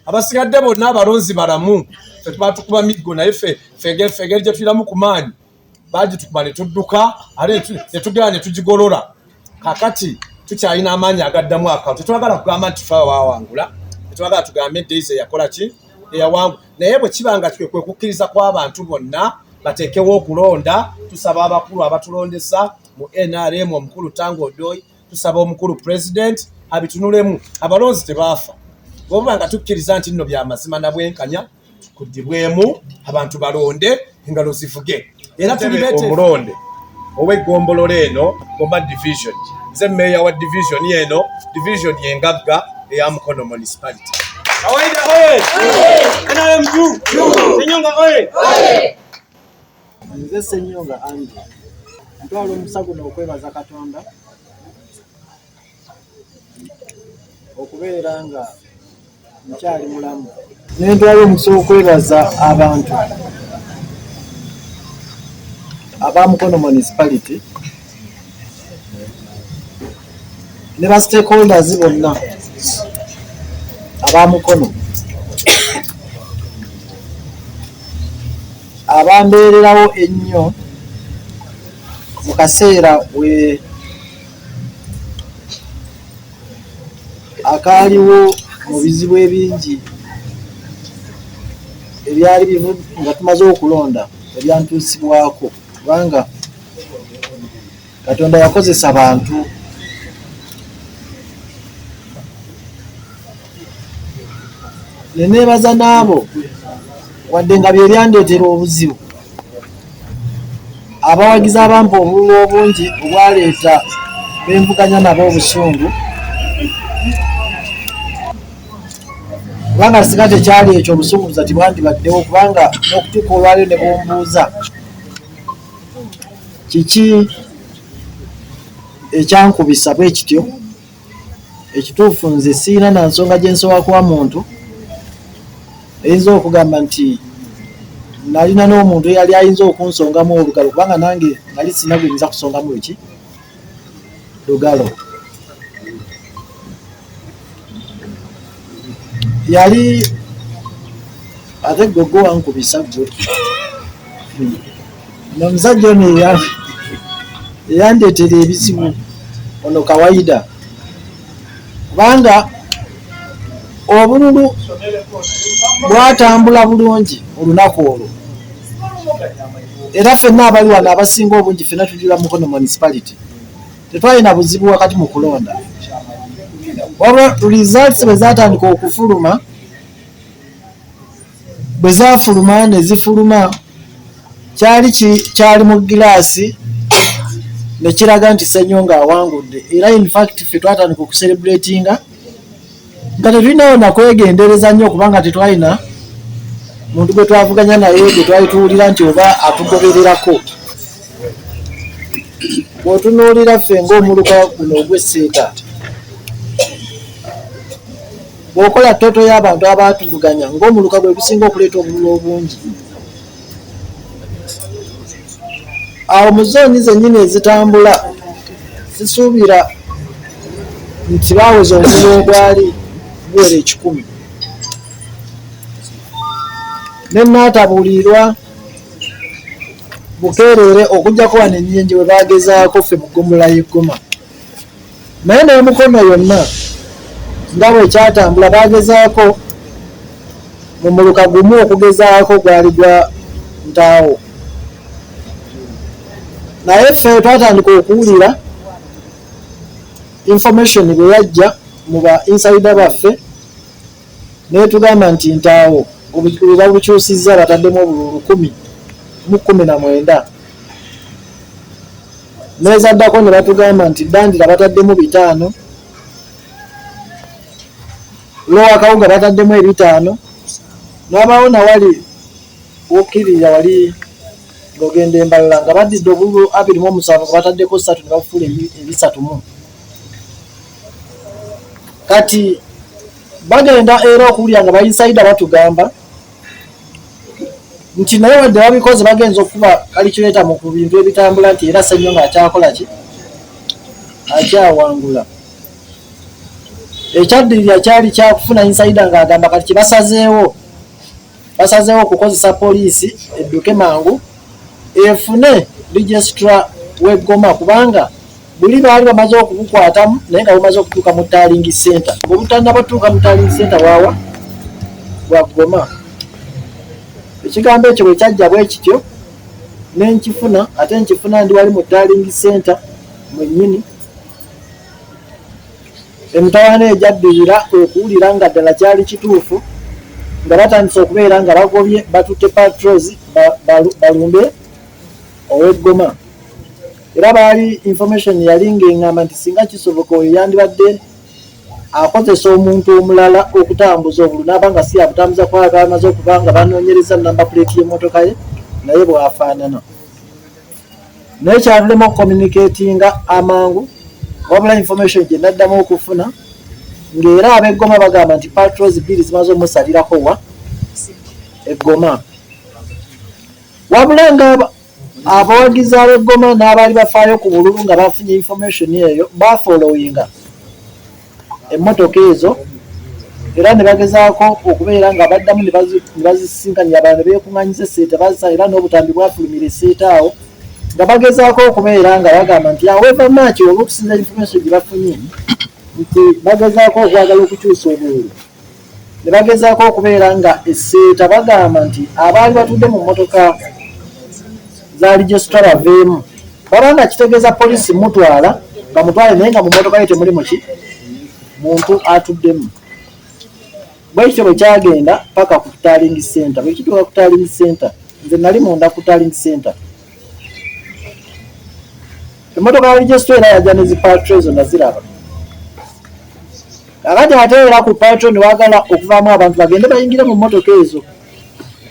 [SPEAKER 2] abasigadde bonna abalonzi balamu. Ffe batukuba miggo, naye ffe engeri gye tuliramu ku maanyi, bagitukuba ne tudduka, ate ne tugenda ne tugigolola. Kakati tukyalina amaanyi agaddamu akawo. Tetwagala kugamba nti fe bawangula, Tetwagala tugambe Daisy yakola ki eyawangu, naye bwe kiba nga kwe kukkiriza kw'abantu bonna bateekewo okulonda. Tusaba abakulu abatulondesa mu NRM, omukulu Tanga Odoi, tusaba omukulu president abitunulemu. Abalonzi tebaafa, bwebuba nga tukkiriza nti nno byamazima na bwenkanya, kuddibwemu abantu balonde, engalo zivuge. Era tuli omulonde ow'eggombolola eno, Gomba division. Nze meeya wa division eno, division yengagga eya Mukono municipality.
[SPEAKER 3] Kawaida oye! NRM juu! Ssenyonga oye!
[SPEAKER 1] Nze Ssenyonga Andrew, ntwala omukisa guno okwebaza Katonda okubeera nga nkyali mulamu. Nentwala omukisa okwebaza abantu aba Mukono municipality ne ba stakeholders bonna aba Mukono abambeererawo ennyo mu kaseera we akaaliwo mu bizibu ebingi ebyali bivu nga tumaze okulonda ebyantuusibwako, kubanga Katonda yakozesa bantu. Ne neebaza n'abo wadde nga bye byandeetera obuzibu, abawagizi abampa obululu obungi obwaleeta benvuganya nabo obusungu, kubanga singa tekyali ekyo obusunguza tebwandibaddewo, kubanga n'okutuuka olwaleero ne bumbuuza kiki ekyankubisa bwe kityo. Ekituufu nze sirina na nsonga gye nsobola kuwa muntu eyinza okugamba nti nalina n'omuntu eyali ayinza okunsongamu olugalo, kubanga nange nali sirina gwe nyinza kusongamu luki lugalo. Yali ate gwe gwe wankubisa gwe n'omusajja ono eyandeetera ebizibu ono Kawaida, kubanga obululu bwatambula bulungi olunaku olwo, era ffenna abali wano abasinga obungi ffenna tujula Mukono municipality, tetwalina buzibu wakati mu kulonda. Wabula results bwe zatandika okufuluma, bwe zaafuluma ne zifuluma, kyali kyali mu gilaasi ne kiraga nti Ssenyonga awangudde. Era in fact ffe twatandika okucelebratinga nga tetulinawo nakwegendereza nnyo, kubanga tetwalina muntu gwe twavuganya naye gwe twali tuwulira nti oba atugobererako. Bw'otunuulira ffe ng'omuluka guno ogw'Esseeta, bw'okola toto y'abantu abaatuvuganya, ng'omuluka gwe gusinga okuleeta obululu obungi awo mu zooni zennyini ezitambula, sisuubira nti baaweza obululu obwali buwera 100. Ne naatabuulirwa bukeerere okuggyako wano ennyingi bwe bagezaako ffe mu ggombolola y'Eggoma, naye n'Omukono yonna nga bwe kyatambula bagezaako mu muluka gumu, okugezaako gwali gwa Ntaawo. Naye ffe twatandika okuwulira information bwe yajja mu ba insider baffe netugamba nti Ntaawo bwe babukyusizza, bataddemu obululu 119. Nezaddako ne batugamba nti Ddandira bataddemu 5, Lower Kawuga bataddemu 5, n'abawo nawali wokkirira wali ng'ogenda embalala nga baddidde obululu 27 nga bataddeko 3 ne bafuula 300. Kati bagenda era okuwulira nga ba insider batugamba nti naye wadde babikoze, bagenza okukuba calculator mu ku bintu ebitambula nti era Ssenyonga akyakola ki, akyawangula. Ekyaddirira kyali kyakufuna insider ng'agamba kati kyebasazeewo, basazeewo okukozesa poliisi edduke mangu efune registrar w'Eggoma, kubanga Buli baali bamaze okubukwatamu naye nga bumaze okutuuka mu tallying center, obutannabatuuka mu tallying center waawa bwagoma. Ekigambo ekyo bwe kyajja bwe kityo ne nkifuna, ate nkifuna ndi wali mu tallying center mwennyini. Emitawaana egyaddirira kwe kuwulira nga ddala kyali kituufu, nga batandise okubeera nga bagobye, batutte patrols balumbe ow'eggoma. Era baali information yali ng'eŋŋamba nti singa kisoboka oyo yandibadde akozesa omuntu omulala okutambuza obulu, n'aba nga si yabutambuza, kuba bamaze okuba nga banoonyereza number plate y'emmotoka ye naye bw'afaanana. Naye kyatulema okucommunicatinga amangu, wabula information gye naddamu okufuna ng'era ab'eggoma bagamba nti patrols bbiri zimaze omusalirako wa eggoma, wabula nga abawagizi ab'eggoma n'abaali bafaayo ku bululu nga bafunye information eyo bafollowinga emmotoka ezo, era ne bagezaako okubeera nga baddamu ne bazisinkanira abantu ne beekuŋŋanyiza esseeta bazisa, era n'obutambi bwafulumira esseeta awo nga bagezaako okubeera nga bagamba nti however much olw'okusinza information gye bafunye nti bagezaako okwagala okukyusa obululu, ne bagezaako okubeera nga esseeta bagamba nti abaali batudde mu mmotoka za registrar baveemu, baba nga kitegeeza poliisi mutwala bamutwale, naye nga mu mmotoka ye temuli muki muntu atuddemu. Bwe kityo bwe kyagenda paka ku tallying center. Bwe kituuka ku tallying center, nze nali munda ku tallying center, emmotoka ya registrar era yajja ne zipatrol ezo naziraba. Kakati ate era ku patrol ne wagala okuvaamu abantu bagende bayingire mu mmotoka ezo,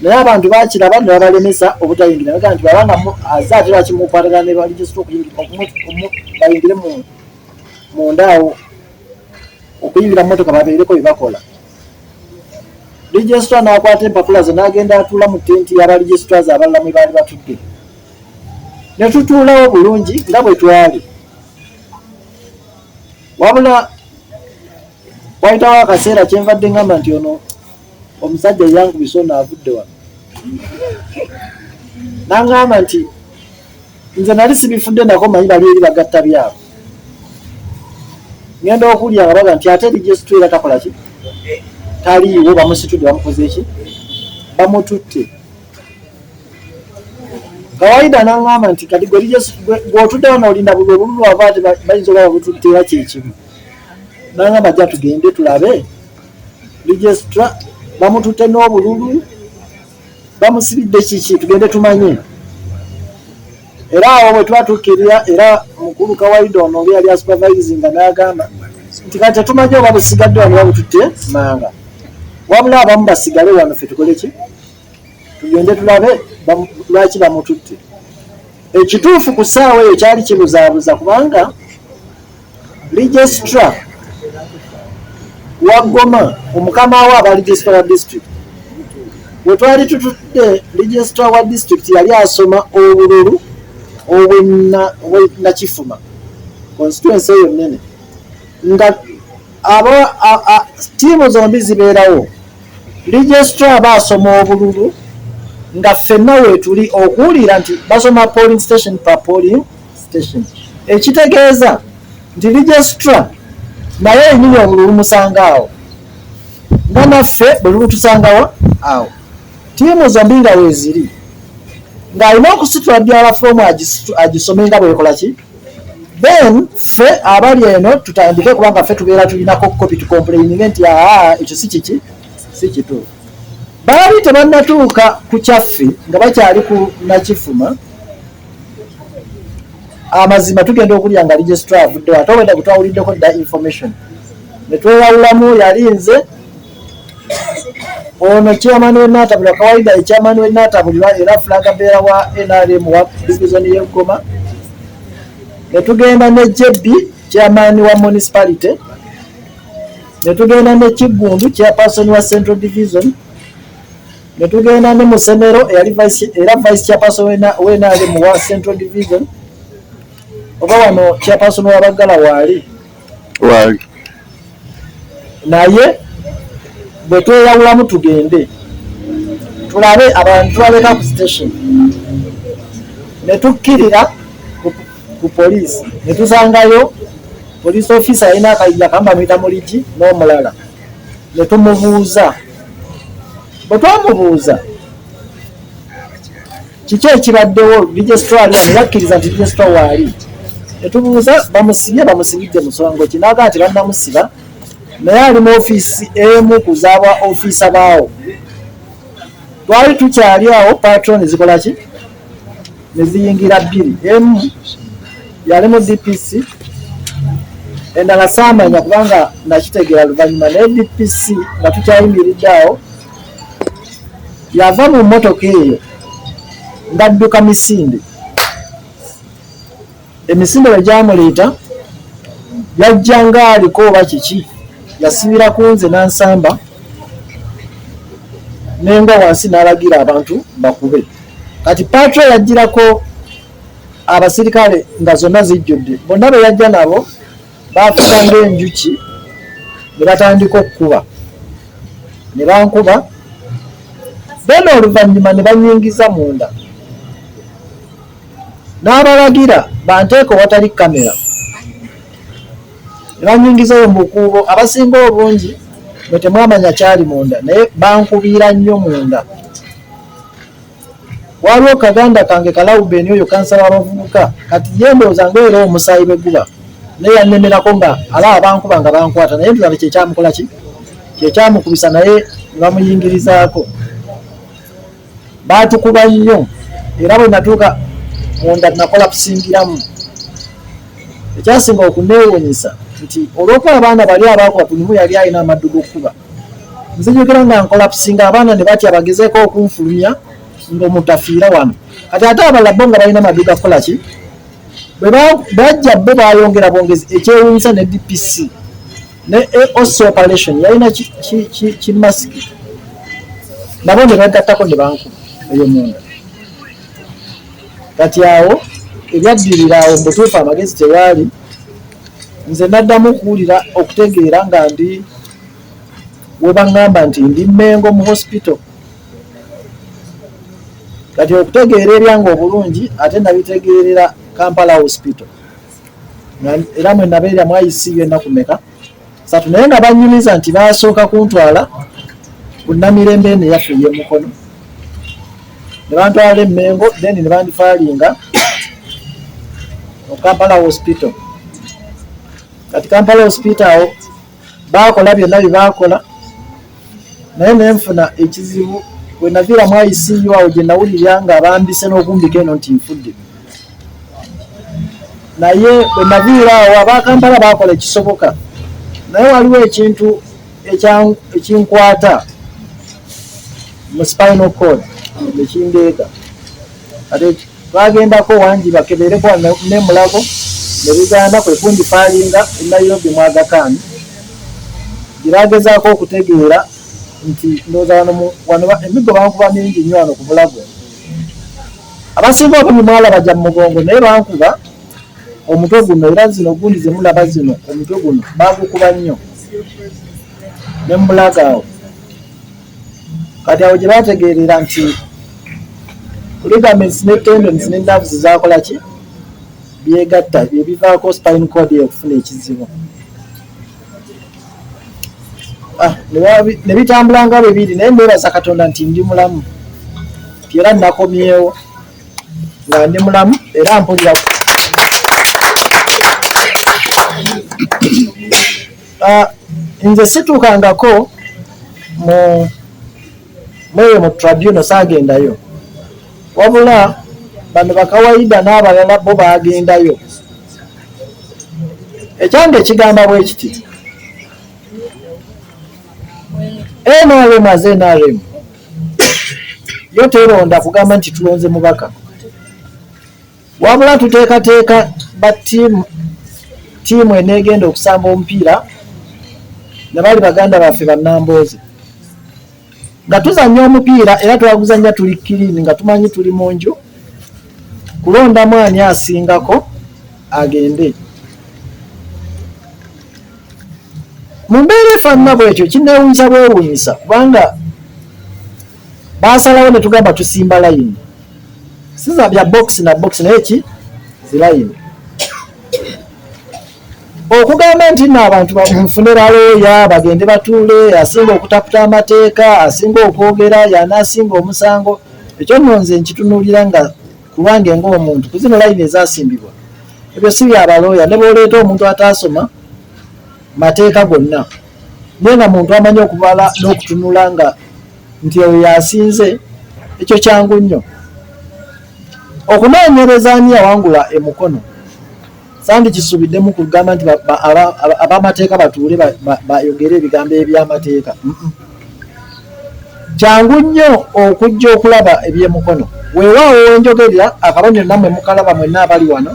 [SPEAKER 1] naye abantu bakiraba ne babalemesa obutayingira, bagaa nti babanga aze ate lwaki mukwatagana ne baregistrar bayingire munda awo okuyingira mu mmotoka babeereko bye bakola. Registrar n'akwata empapula ze n'agenda atuula mu tenti y'aba registrars abalala mwe baali batudde, ne tutuulawo bulungi nga bwe twali. Wabula wayitawo akaseera, kyenvadde ngamba nti ono omusajja yankubisa, ono avudde wano n'aŋŋamba nti nze nali sibifudde nako, manyi bali eri bagatta byabwe. Ngenda okulya nga baga nti ate registrar era takola ki, taliiwo, bamusitudde, bamukoze ki, bamututte. Kawaida n'aŋŋamba nti kati gwe gw'otudde wano olinda buli obululu ava ate bayinza oba babututte era kyekimu. N'aŋŋamba jja tugende tulabe registrar bamututte n'obululu bamusibidde kiki, tugende tumanye. Era awo bwe twatuukirira, era mukulu Kawaida ono oli yali asupervisinga n'agamba nti kati tetumanyi oba busigadde wano babututte manga, wabula abamu basigale wano ffe tukole ki, tugende tulabe lwaki bamututte. Ekituufu ku ssaawa eyo kyali kibuzaabuza, kubanga registrar wa Goma, omukama we aba registrar wa district, we twali tutudde, registrar wa district yali asoma obululu obwenakifuma constituency eyo nene, nga abo ttiimu zombi zibeerawo. Registrar aba asoma obululu nga ffenna weetuli okuwulira nti basoma polling station per polling station, ekitegeeza nti registrar naye enyini obululu musanga awo nga naffe bwe lubutusangawo awo, ttiimu zombi nga weeziri, ng'alina okusitula ddala foomu agisome nga bwekola ki, then ffe abali eno tutandike, kubanga ffe tubeera tulinako kopi, tucomplaininge nti aa ekyo si kiki, si kituufu. Baali tebannatuuka ku kyaffe nga bakyali ku nakifuma. Amazima tugenda okulya nga registrar avuddewo, ate obwedda gwe twawuliddeko dda information, ne tweyawulamu. Yali nze ono chairman w'enatabulwa Kawaida, echairman w'enatabulirwa era flag bearer wa NRM wa division y'e Goma, ne tugenda ne JB, chairman wa municipality, ne tugenda ne Kiggundu, chairperson wa central division, ne tugenda ne Musemero eyali vice, era vice chairperson w'NRM wa central division. Oba wano chairperson w'abaggala waali?
[SPEAKER 4] Waali.
[SPEAKER 1] Naye bwe tweyawulamu tugende tulabe abantu tubaleka ku station, ne tukkirira. Ku poliisi ne tusangayo police officer yalina akayinja kamu bamuyita Muligi n'omulala, ne tumubuuza. Bwe twamubuuza kiki ekibaddewo, registrar ali wano, yakkiriza nti registrar waali. Ne tubuuza bamusibye, bamusibidde musongo ki? N'agamba nti bannamusiba naye ali mu ofiisi emu ku zaabwa ofiisa baawo. Twali tukyali awo, patrol zikola ki, ne ziyingira bbiri, emu yali mu DPC, endala saamanya kubanga nakitegeera luvannyuma. Naye DPC nga tukyayimiridde awo, yava mu mmotoka eyo ng'adduka misinde. Emisinde bwe gyamuleeta, yajja ng'aliko oba kiki, yasibira ku nze n'ansamba nengwa wansi, n'alagira abantu bakube. Kati patrol yagirako abasirikale nga zonna zijjudde, bonna be yajja nabo baafuka ng'enjuki ne batandika okukuba ne bankuba. Then oluvannyuma ne banyingiza munda, n'abalagira banteeke owatali kamera, ne banyingizayo mu bukuubo. Abasinga obungi mwe temwamanya kyali munda, naye bankubiira nnyo munda. Waliwo kaganda kange Kalawubeni, oyo kansala w'abavubuka, kati ye ndowooza ngaera omusaayi bwe guba naye yannemerako nga alaba bankuba nga bankwata, naye ndowooza kyekyamukola ki, kyekyamukubisa, naye ne bamuyingirizaako. Baatukuba nnyo, era bwe natuuka munda nakola kusingiramu. Ekyasinga okuneewuunyisa nti olw'okuba abaana bali abaakuba buli yali alina amaddu g'okkuba, nzijukira nga nkola kusinga abaana ne batya bagezeeko okunfulumya ng'omuntu afiira wano. Kati ate abalala bo nga balina maddu gakukola ki, bwe bajja bo bayongera bwongezi. Ekyewuunyisa ne DPC ne AOC operation yalina kimasiki, nabo ne bagattako ne bankuba eyo munda. Kati awo ebyaddirira awo mu butuufu amagezi tewaali. Nze naddamu okuwulira okutegeera nga ndi we baŋŋamba nti ndi Mengo mu hospital. Kati okutegeera ebyange obulungi ate nabitegeerera Kampala Hospital, era mwe nabeera mu ICU ennaku meka, 3, naye nga banyumiza nti basooka kuntwala ku Namirembe eno eyaffe ey'emukono, ne bantwala e Mengo, then ne bandifaalinga mu Kampala Hospital. Kati Kampala Hospital awo baakola byonna bye baakola, naye nenfuna ekizibu bwe naviira mu ICU awo gye nawulira nga bambise n'okumbika eno nti nfudde. Naye bwe naviira awo, abakampala baakola ekisoboka, naye waliwo ekintu ekinkwata mu spinal cord nekindeeka. Kati twagendako wangi bakebereko ne Mulago ne bigaana, kwe kundifaalinga e Nairobi mu Aga Khan, gye bagezaako okutegeera nti ndowooza wano wano emiggo bankuba mingi nnyo wano ku bulago. Abasinga obungi mwalaba gya mu mugongo, naye bankuba omutwe guno, era zino gundi ze mulaba zino, omutwe guno bagukuba nnyo ne mubulago awo. Kati awo gye bategeerera nti ligaments ne tendons ne nerves zakola ki, byegatta, byebivaako spine cord okufuna ekizibu. Ah, ne bitambula nga bwe biri, naye neebaza Katonda nti ndi mulamu era nakomyewo nga ndi mulamu era mpulira. Ah, nze situukangako mu mweyo mu tribunal, saagendayo, wabula bano bakawaida n'abalala bo baagendayo. Ekyange ekigamba bwe kiti: NRM as NRM yo teronda kugamba nti tulonze mubaka, wabula tuteekateeka ba ttiimu eneegenda okusamba omupiira nabali baganda baffe bannambooze nga tuzannya omupiira, era twaguzannya tuli clean nga tumanyi tuli mu nju kulondamu ani asingako agende. Mu mbeera efaanana bwetyo, kinneewuunyisa bwewuunyisa kubanga baasalawo ne tugamba tusimba layini, siza bya box na box, naye ki zilayini. Okugamba nti nno abantu mufune balooya bagende batuule, asinga okutaputa amateeka, asinga okwogera y'anaasinga omusango, ekyo nno nze nkitunuulira nga kulwange ng'omuntu ku zino layini ezaasimbibwa, ebyo si bya balooya. Ne bw'oleeta omuntu ataasoma mateeka gonna naye nga muntu amanyi okubala n'okutunula nga nti oyo yasinze, ekyo kyangu nnyo okunoonyereza ani yawangula emukono. Sandikisuubiddemu kugamba nti ab'amateeka batuule bayogere ebigambo eby'amateeka. Kyangu nnyo okujja okulaba ebyemukono. Weewaawo wenjogerera akabonero nammwe mukalaba mwenna abali wano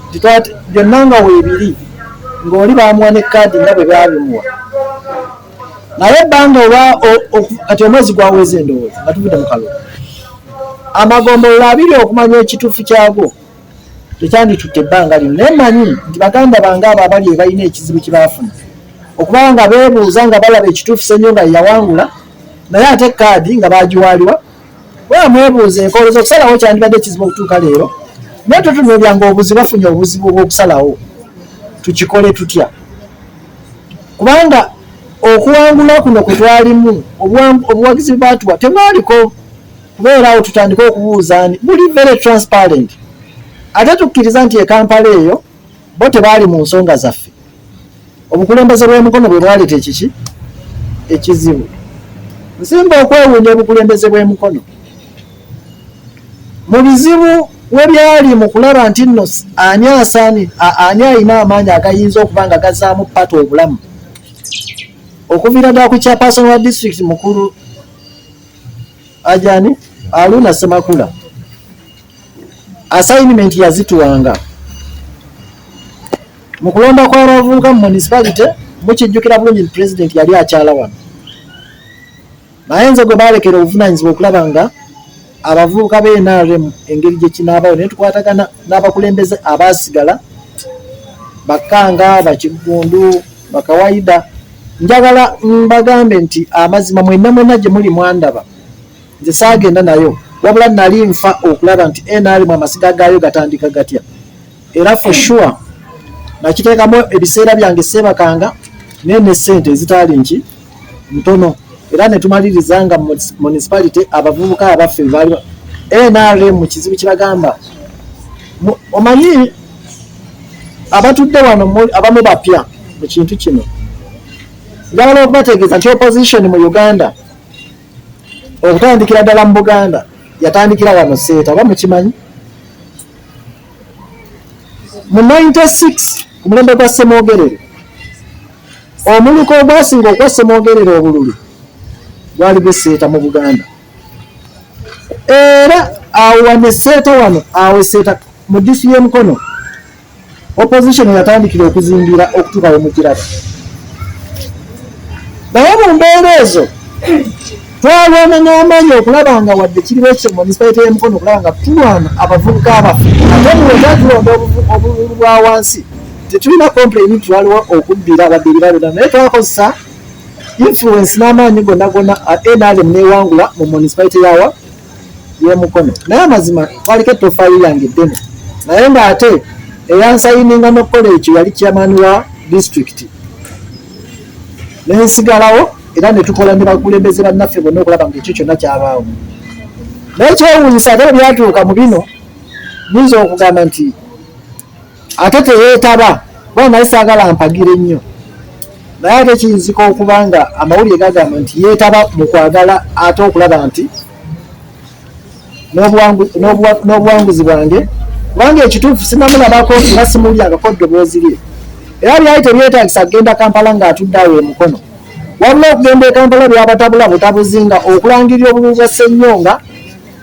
[SPEAKER 1] nti byonna nga weebiri, ng'oli baamuwa ne kaadi nga bwe baabimuwa, naye ebbanga oba kati omwezi gwaweze endowooza nga tuvudde mu kalulu, amagombolola abiri okumanya ekituufu kyago tekyanditutte ebbanga lino. Naye mmanyi nti baganda bange abo abali ebalina ekizibu kye baafuna okuba nga beebuuza nga balaba ekituufu Ssenyonga yawangula, naye ate kaadi nga baagiwaliwa. Bwe mwebuuza enkooloza okusalawo kyandibadde ekizibu okutuuka leero, naye tutunuulira nga obuzibu bafunye obuzibu obw'okusalawo tukikole tutya, kubanga okuwangula kuno kwe twalimu obuwagizi bwe baatuwa tebwaliko kubeera awo tutandike okubuuza ani, buli very transparent. Ate tukkiriza nti e Kampala eyo bo tebaali mu nsonga zaffe, obukulembeze bw'emukono bwe bwaleeta ekiki ekizibu. Nsinga okwewuunya obukulembeze bw'emukono mu bizibu we byali mu kulaba nti nno ani asaani, ani alina amaanyi agayinza okuba nga gazaamu pata obulamu, okuviira ddala ku chairperson wa district mukulu Ajani Aluna Ssemakula, assignment yazituwanga mu kulonda kw'abavubuka mu municipality. Mukijjukira bulungi nti president yali akyala wano, naye nze gwe baalekera obuvunaanyizibwa okulaba nga abavubuka ba NRM engeri gye kinaabawo, naye tukwatagana n'abakulembeze abaasigala, Bakanga, Bakiggundu, Bakawaida. Njagala mbagambe nti amazima mwenna mwenna gye muli mwandaba, nze saagenda nayo, wabula nali nfa okulaba nti NRM amasiga gaayo gatandika gatya, era for sure nakiteekamu ebiseera byange, seebakanga, naye ne ssente ezitaali nki ntono, era ne tumaliriza nga municipality abavubuka abaffe baali NRM kizibu kibagamba. Omanyi abatudde wano abamu bapya mu kintu kino, njagala okubategeeza nti opposition mu Uganda okutandikira ddala mu Buganda yatandikira wano Seeta, oba mukimanyi, mu 96 ku mulembe gwa Ssemwogerere. Omuluka ogwasinga okuwa Ssemwogerere obululu gwali gw'e mu Buganda, era awo wano Seeta, wano awo Seeta mu district y'Emukono opposition yatandikira okuzingira okutuuka we mugiraba. Naye mu mbeera ezo twalwana n'amaanyi okulaba nga wadde kiriwo ekyo municipality y'Emukono, okulaba nga tulwana abavubuka abaffe, ate muweta tulonda obululu bwa wansi, tetulina complain nti waliwo okubbira wadde ebirabo, naye twakozesa influence n'amaanyi gonna gonna, NRM newangula mu municipality yawa y'Emukono. Naye amazima kwaliko ettofaali yange eddene, naye ng'ate eyansayininga n'okukola ekyo yali chairman wa district, nensigalawo era ne tukola ne bakulembeze bannaffe bonna okulaba nga ekyo kyonna kyabaawo. Naye kyewuunyisa ate bwe byatuuka mu bino, nyinza okugamba nti ate teyeetaba kuba naye saagala mpagire nnyo, naye ate kiyinzika okuba nga amawulire gagamba nti yeetaba mu kwagala ate okulaba nti n'obuwanguzi bwange, kubanga ekituufu sinamulabako era simuwulyangako ddoboozi lye, era byali tebyetagisa kugenda Kampala ng'atudde awo Emukono, wabula okugenda e Kampala byabatabula butabuzi nga okulangirira obululu bwa Ssenyonga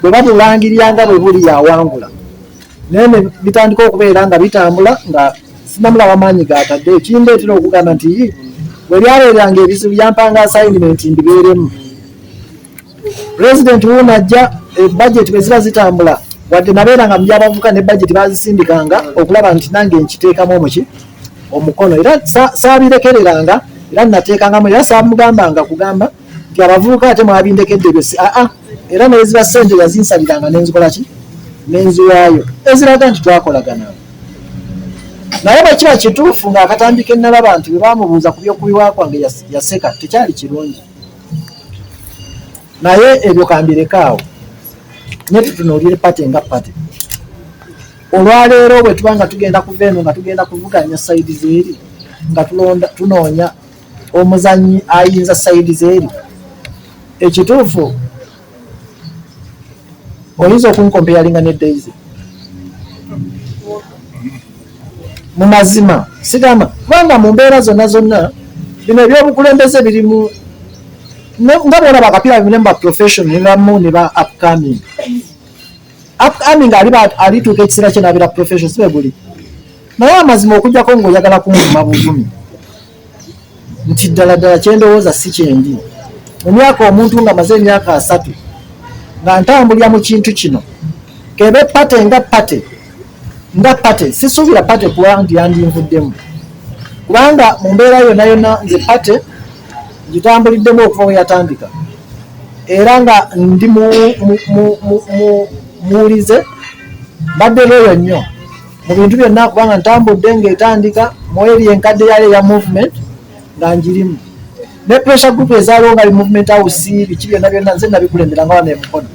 [SPEAKER 1] bwe babulangirira nga bwe buli yawangula, naye ne bitandika okubeera nga bitambula nga sinamulaba maanyi gatadde, ekindeetera okugamba nti bwe byabeeranga ebizibu yampanga assignment mbibeeremu. Pulezidenti wuuno ajja, budget bwe ziba zitambula, wadde nabeeranga mu byabavubuka, ne budget bazisindikanga okulaba nti nange nkiteekamu omuki omukono, era saabirekereranga, era nateekangamu, era saamugambanga kugamba nti abavubuka ate mwabindekedde ebyo si aa, era neziba ssente yazinsaliranga nenzikola ki nenziwaayo, eziraga nti twakolagananga. Naye bwe kiba kituufu ng'akatambi ke nnalaba nti bwe baamubuuza ku by'okubiwa kwange yaseka, tekyali kirungi. Naye ebyo kambireke awo, naye tutunuulire pate nga pate. Olwaleero bwe tuba nga tugenda kuva eno nga tugenda kuvuganya sayidi zeeri, nga tulonda tunoonya omuzannyi ayinza sayidi zeeri, ekituufu oyinza okunkompeyalinga ne Daisy mu mazima sigamba, kubanga mu mbeera zonna zonna bino ebyobukulembeze birimu nga bwolaba akapiira birimu ba professional ne bamu ne ba upcoming. Upcoming aliba alituuka ekiseera kye n'abeera professional, si bwe guli. Naye amazima okujjako ng'oyagala kunvuma buvumi nti ddala ddala kyendowooza si kyendi mu myaka, omuntu nga maze emyaka 30 nga ntambulira mu kintu kino, kebe pate nga pate nga pate, sisuubira pate kuba nti yandinvuddemu, kubanga mu mbeera yonna yonna nze pate ngitambuliddemu okuva we yatandika, era nga ndi muwulize, mbadde loyo nnyo mu bintu byonna, kubanga ntambudde ng'etandika mu eri enkadde yali eya movement nga njirimu, ne pressure group ezaaliwo nga movement house, biki byonna byonna nze nabikulembera nga wano emukono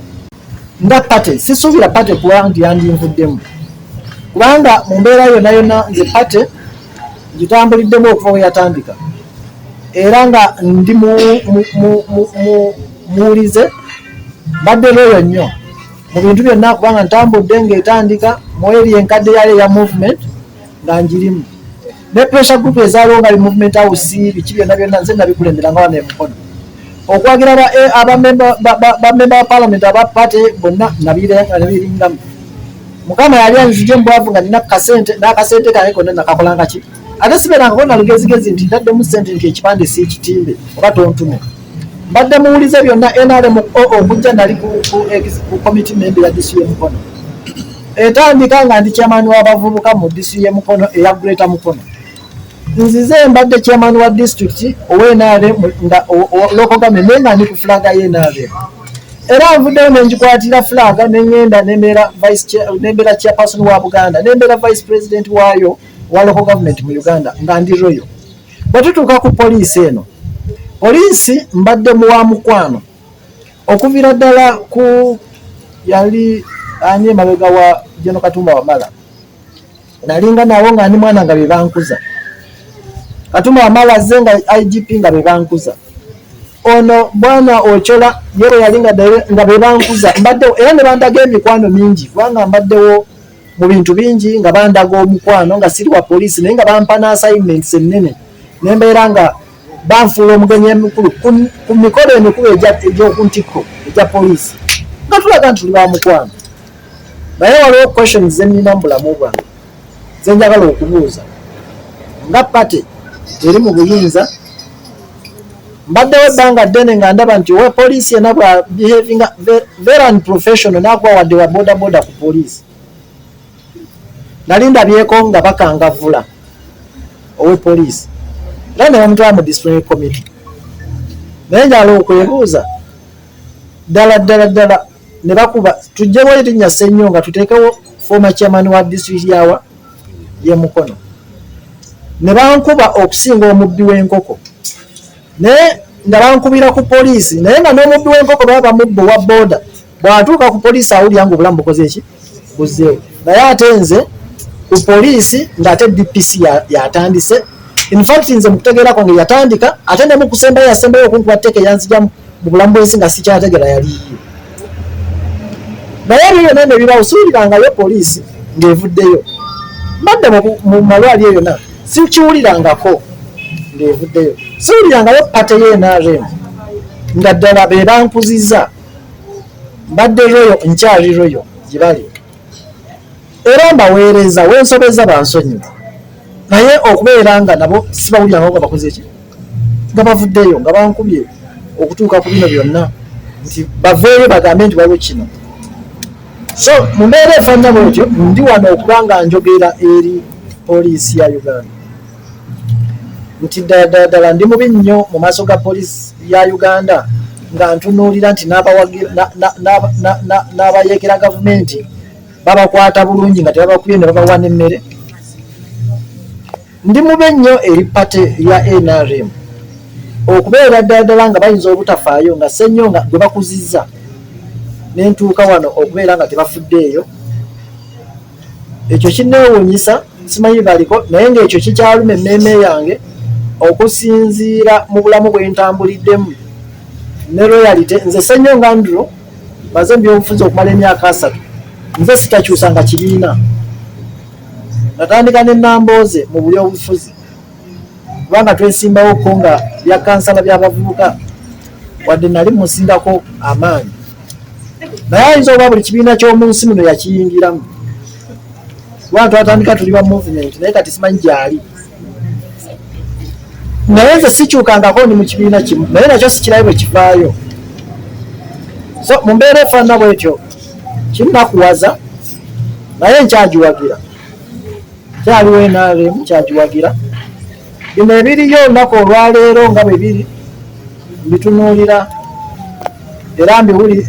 [SPEAKER 1] nga pate. Sisuubira pate kuba nti yandinvuddemu, kubanga mu mbeera yonna yonna nze pate ngitambuliddemu okuva we yatandika, era nga ndi muwulize, mbadde loyo nnyo mu bintu byonna, kubanga ntambudde ng'etandika mu eri enkadde yali eya movement nga njirimu, ne pressure group ezaaliwo nga movement house, biki byonna byonna nze nabikulembera nga wano emukono. Okwagira bamemba ba parliament aba party bonna nabiringamu. Mukama yali anzije mbwavu nga nina kasente, n'akasente kange konna nakakolanga ki, ate sibeerangako na lugezigezi nti ntaddemu sente nti ekipande si kitimbe oba tontume. Mbadde muwulize byonna. NRM okujja nali ku committee member ya district y'Emukono etandika, nga ndi chairman w'abavubuka mu district y'Emukono eya Greater Mukono. Nzize mbadde chairman wa district owa NRM nga local government, naye nga ndi ku flag ya NRM, era nvuddeyo nengikwatira flag, neŋŋenda nembeera vice, nembeera chairperson wa Buganda, nembeera vice president waayo wa local government mu Uganda, nga ndi royo. Bwe tutuuka ku poliisi eno, poliisi mbadde muwa mukwano okuviira ddala ku yali ani emabega wa General Katumba Wamala, nalinga nawo nga ndi mwana nga bebankuza. Katumba Wamala azze nga IGP nga bebankuza. Ono bwana Ochola ye bwe yali nga bebankuza, mbaddewo era ne bandaga emikwano mingi, kubanga mbaddewo mu bintu bingi nga bandaga omukwano nga siri wa poliisi, naye nga bampa n'assignments ennene, nembeera nga banfuula omugenyi emikulu ku mikolo emikulu egy'oku ntikko egya poliisi, nga tulaga nti tuli ba mukwano. Naye waliwo questions zenina mu bulamu bwange zenjagala okubuuza nga pate eri mu buyinza. Mbaddewo ebbanga ddene nga ndaba nti owa poliisi yena bwa behavinga very unprofessional, nakuba wadde wa boda boda ku poliisi. Nali ndabyeko nga bakangavvula owe poliisi era ne bamutwala mu disciplinary committee, naye njala okwebuuza ddala ddala ddala ne bakuba tugyewo erinnya Ssenyonga, tuteekewo former chairman wa district yawa y'e Mukono, ne bankuba okusinga omubbi w'enkoko, naye nga bankubira ku poliisi, naye nga n'omubbi w'enkoko baba bamubba owa booda, bw'atuuka ku poliisi awulira nga obulamu bukoze eki buzzeewo. Naye ate nze ku poliisi ng'ate DPC yatandise. In fact, nze mukutegeera kwange yatandika, ate ne mukusembayo yasembayo okunkuba tteeka eyanzija mu bulamu bw'ensi nga sikyategeera yaliiyo. Naye ebyo byonna ne bibaawo, siwulirangayo poliisi ng'evuddeyo. Mbadde mu malwaliro yonna, sikiwulirangako ng'evuddeyo, siwulirangayo pate ye NRM nga ddala be bankuziza. Mbadde royo, nkyali royo gye bali, era mbaweereza, wensobeza bansonyiwa, naye okubeera nga nabo sibawulirangako nga bakoze ki, nga bavuddeyo nga bankubye okutuuka ku bino byonna, nti baveeyo bagambe nti waliwo kino. So mu mbeera efaanana bwetyo, ndi wano okuba nga njogera eri poliisi ya Uganda nti ddala ddala ddala ndi mubi nnyo mu maaso ga poliisi ya Uganda, nga ntunuulira nti n'abayeekera gavumenti babakwata bulungi nga tebabakubye ne babawa n'emmere. Ndi mube nnyo eri party ya NRM okubeera ddala ddala nga bayinza obutafaayo nga Ssenyonga gwe bakuzizza ne ntuuka wano okubeera nga tebafuddeeyo. Ekyo kinneewuunyisa, simanyi baliko naye ng'ekyo kikyaluma emmeeme yange okusinziira mu bulamu bwe ntambuliddemu ne royalty. Nze Ssenyonga Andrew maze mu byobufuzi okumala emyaka 30, nze sitakyusanga kibiina. Natandika ne Nambooze mu byobufuzi kubanga twesimbawoko nga bya kansala by'abavubuka, wadde nali musingako amaanyi, naye ayinza okuba buli kibiina ky'omu nsi muno yakiyingiramu, kubanga twatandika tuli ba movement, naye kati simanyi gyali. Naye nze sikyukangako, ndi mu kibiina kimu, naye nakyo sikirayo bwe kivaayo. So mu mbeera efaanana bwetyo kinnakuwaza, naye nkyagiwagira, kyaliwo NRM kyagiwagira. Bino ebiriyo olunaku olwaleero nga bwe biri mbitunuulira era mbiwuli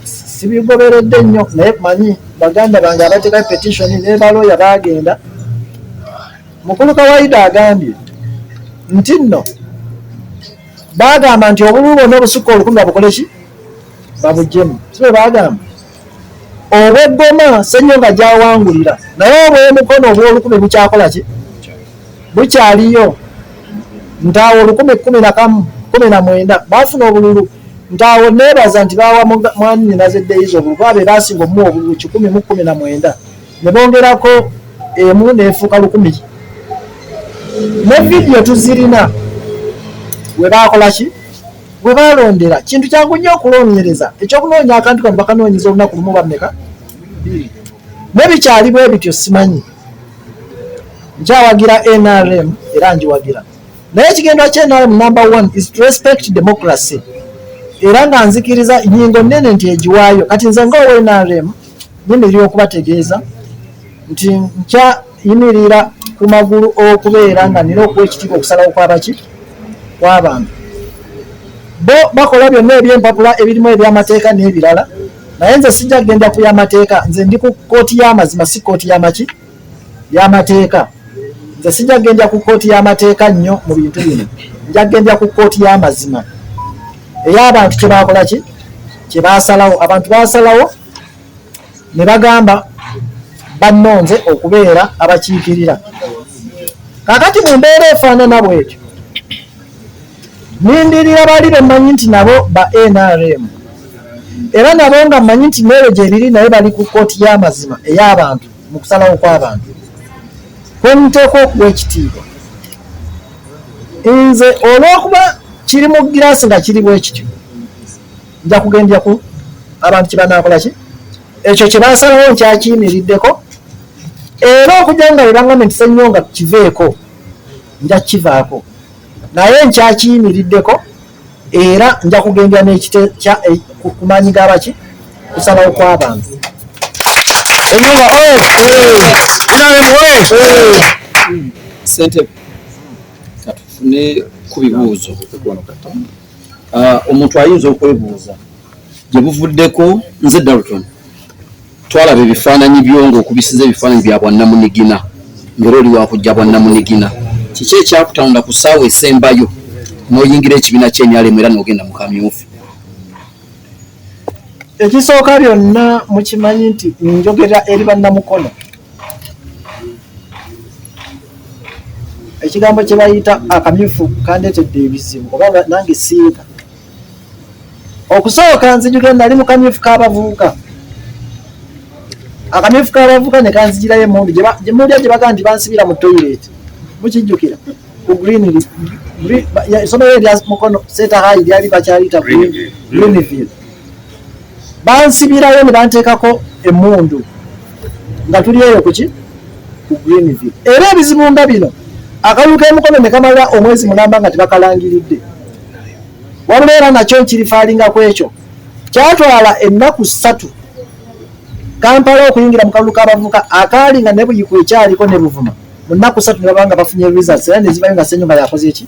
[SPEAKER 1] sibigoberedde nnyo, naye manyi baganda bange abateekayo petition ne balooya baagenda. Mukulu Kawaida agambye nti nno baagamba nti obululu bwonna obusukka 1000 babukole ki, babuggyemu, si bwe baagamba? Obw'eggoma Ssenyonga gyawangulira, naye obw'emukono obw'olukumi bukyakola ki, bukyaliyo. Ntaawo 1011 19 baafuna obululu. Ntaawo neebaza nti baawa mwannyinaze Daisy obululu, kuba be baasinga omuwa obululu 119, ne bongerako emu n'efuuka 1000. Ne vidiyo tuzirina we baakola ki, we baalondera. Kintu kyangu nnyo okunoonyereza, ekyokunoonya akantu kano bakanoonyeza olunaku lumu bammeka bbiri, ne bikyali bwe bityo. Simanyi, nkyawagira NRM era ngiwagira, naye ekigendwa kya NRM number one is to respect democracy, era nga nzikiriza nyingo nnene nti egiwaayo. Kati nze nga owa NRM nyimirira okubategeeza nti nkyayimirira ku magulu okubeera nga nina okuwa ekitiibwa okusalawo kwabaki, kw'abantu. Bo bakola byonna ebyempapula ebirimu ebyamateeka n'ebirala, naye nze sijja kugenda ku y'amateeka. Nze ndi ku kkooti y'amazima, si kkooti y'amaki y'amateeka. Nze sijja kugenda ku kkooti y'amateeka nnyo mu bintu bino, nja kugenda ku kkooti y'amazima ey'abantu kye baakola ki, kye baasalawo. Abantu baasalawo ne bagamba bannonze okubeera abakiikirira. Kakati mu mbeera efaanana bwetyo, nindirira bali bemmanyi nti nabo ba NRM, era nabo nga mmanyi nti neero gyebiri, naye bali ku kkooti y'amazima ey'abantu mu kusalawo kw'abantu kwenteekwa okuwa ekitiibwa. Nze olw'okuba kiri mu giraasi nga kiri bwe kityo, nja kugendera ku abantu kye banaakola ki, ekyo kye baasalawo nkyakiyimiriddeko, era okujja nga bwe baŋŋambye nti Ssenyonga kiveeko, nja kukivaako, naye nkyakiyimiriddeko era nja kugendera n'ekite kya ku maanyi g'abaki, kusalawo kw'abantu.
[SPEAKER 3] Ssenyonga oye! NRM oye!
[SPEAKER 4] Ssentebe, katufune ku bibuuzo. Omuntu ayinza okwebuuza gye buvuddeko, nze Dalton, twalaba ebifaananyi byo ng'okubisiza ebifaananyi bya bwannamunigina, ng'era oli wakujja bwannamunigina. Kiki ekyakutawunda ku ssaawa esembayo n'oyingira ekibiina ky'NRM era n'ogenda mu kamyufu?
[SPEAKER 1] Ekisooka byonna mukimanyi nti njogera eri bannamukono. Ekigambo kye bayita akamyufu kandeetedde ebizibu, oba nange siika. Okusooka nzijukira nali mu kamyufu k'abavubuka, akamyufu k'abavubuka ne kanzijirayo emmundu gye gye bagaa nti bansibira mu toilet. Mukijjukira ku Green, essomero erya Mukono Seeta High lyali bakyaliyita Greenville. Bansibirayo ne banteekako emmundu nga tuli eyo kuki, ku Greenville. Era ebizibu nga bino, akalulu k'emukono ne kamala omwezi mulamba nga tebakalangiridde. Wabula era nakyo nkirifaalinga ku ekyo kyatwala ennaku 3 Kampala okuyingira mu kalulu k'abavubuka akaali nga ne Buyiku ekyaliko ne Buvuma. Mu nnaku 3 ne baba nga bafunye results, era ne zivayo nga Ssenyonga yakoze ki,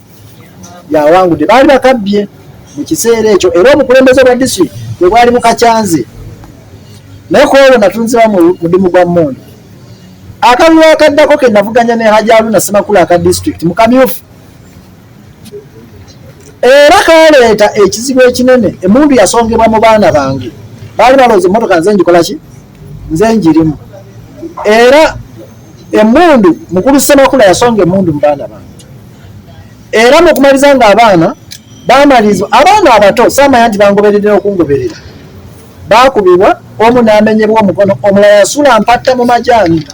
[SPEAKER 1] yawangudde. Baali bakabbye mu kiseera ekyo, era obukulembeze bwa district bwe bwali bukakyanze, naye ku olwo natunzibwa mu mudimu gwa mmundu. Akalulu akaddako ke navuganya ne Haji Haruna Ssemakula aka disitulikiti mu kamyufu era kaleeta ekizibu ekinene. Emmundu yasongebwa mu baana bange, baali balowooza emmotoka nze ngikola ki, nze njirimu. Era emmundu mukulu Ssemakula yasonga emmundu mu baana bange, era mu kumaliza nga abaana bamalirizwa, abaana abato saamanya nti bangoberedde okungoberera, baakubibwa omu n'amenyebwa omukono, omulala yasula mpatta mu majaani.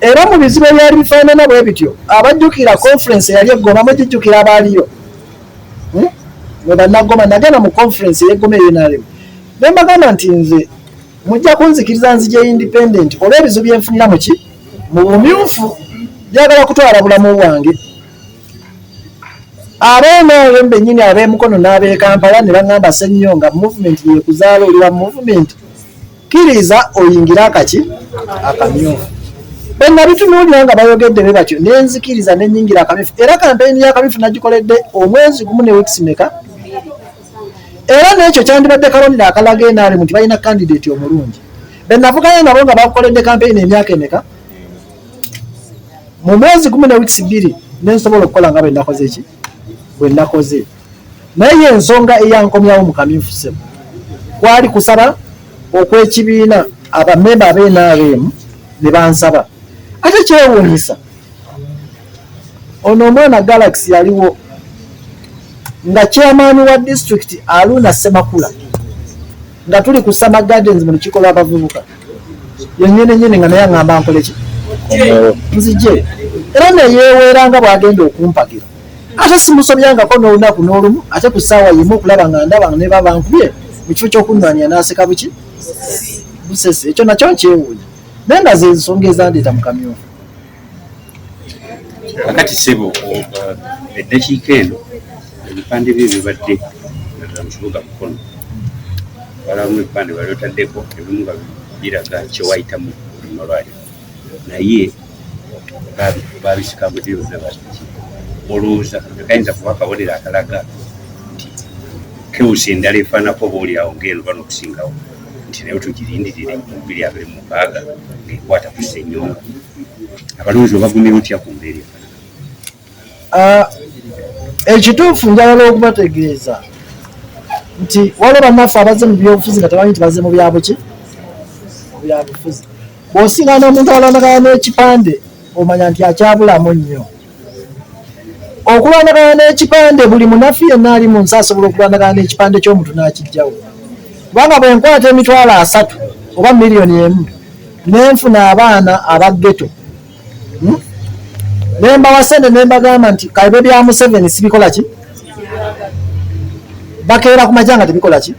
[SPEAKER 1] Era mu bizibu ebyali bifaanana bwe bityo, abajjukira conference eyali eggoma mugijjukira abaaliyo hmm? Mwe bannaggoma nagenda mu conference ey'eggoma eyo NRM ne mbagamba nti nze mujja kunzikiriza nzije independent olw'ebizibu byenfunira muki mu bumyufu, njagala kutwala bulamu bwange. Abenayo bennyini ab'emukono n'ab'e Kampala ne baŋŋamba Ssennyonga movement yekuzaala oli wa movement, kkiriza oyingire akaki akamyufu. Bwe nabitunuulira nga bayogedde bwe batyo ne nzikiriza ne nnyingira akamyufu, era kampeyini y'akamyufu nagikoledde omwezi gumu ne weeks meka, era n'ekyo kyandibadde kabonero akalaga NRM nti balina kandidate omulungi. Be navuganya nabo nga bakoledde kampeyini emyaka emeka, mu mwezi gumu ne weeks bbiri ne nsobola okukola nga bwe nakoze ki bwe nakoze. Naye ye ensonga eyankomyawo mu kamyufu ssebo kwali kusaba okw'ekibiina, abamemba aba NRM ne bansaba. Ate kyewuunyisa ono omwana Galaxy yaliwo nga chairman wa district Haruna Ssemakula, nga tuli ku Summer Gardens mu lukiiko lw'abavubuka yennyini nnyini, nga naye aŋŋamba nkole ki nzije, era neyeeweera nga bw'agenda okumpagira. Ate simusobyangako n'olunaku n'olumu, ate ku ssaawa yemu okulaba nga ndaba ne baba nkubye mu kifo ky'okunnwanya n'aseka buki busese. Ekyo nakyo nkyewuunya, naye nga ze nsonga ezandeeta mu kamyufu.
[SPEAKER 5] Kakati ssebo, eddakiika eno ebipande bye bibadde naddala mu kibuga Mukono, walamu ebipande bali otaddeko ebimu nga biraga kyewayitamu buli malwaliro, naye babisikambudde byonna babiki. Olowooza tekayinza kuba akabonero akalaga nti kewusi endala efaanako oba oli awo ng'eno bano okusingawo nti naye tugirindirire mu 2026 ng'ekwata ku Ssenyonga? Abalonzi obagumira otya ku mbeera efaanana?
[SPEAKER 1] Ekituufu njagala okubategeeza nti waliwo bannaffe abazze mu byobufuzi nga tebamanyi nti bazze mu byabuki mu byabufuzi. Bw'osingana omuntu alwanagana n'ekipande omanya nti akyabulamu nnyo. Okulwanagana n'ekipande, buli munafu yenna ali mu nsi asobola okulwanagana n'ekipande ky'omuntu n'akijjawo, kubanga bwe nkwata 300,000 oba 1 million nenfuna abaana aba ghetto, Nembawa sente nembagamba nti kaibe bya Museveni sibikola ki, bakeera ku makya nga tebikola ki,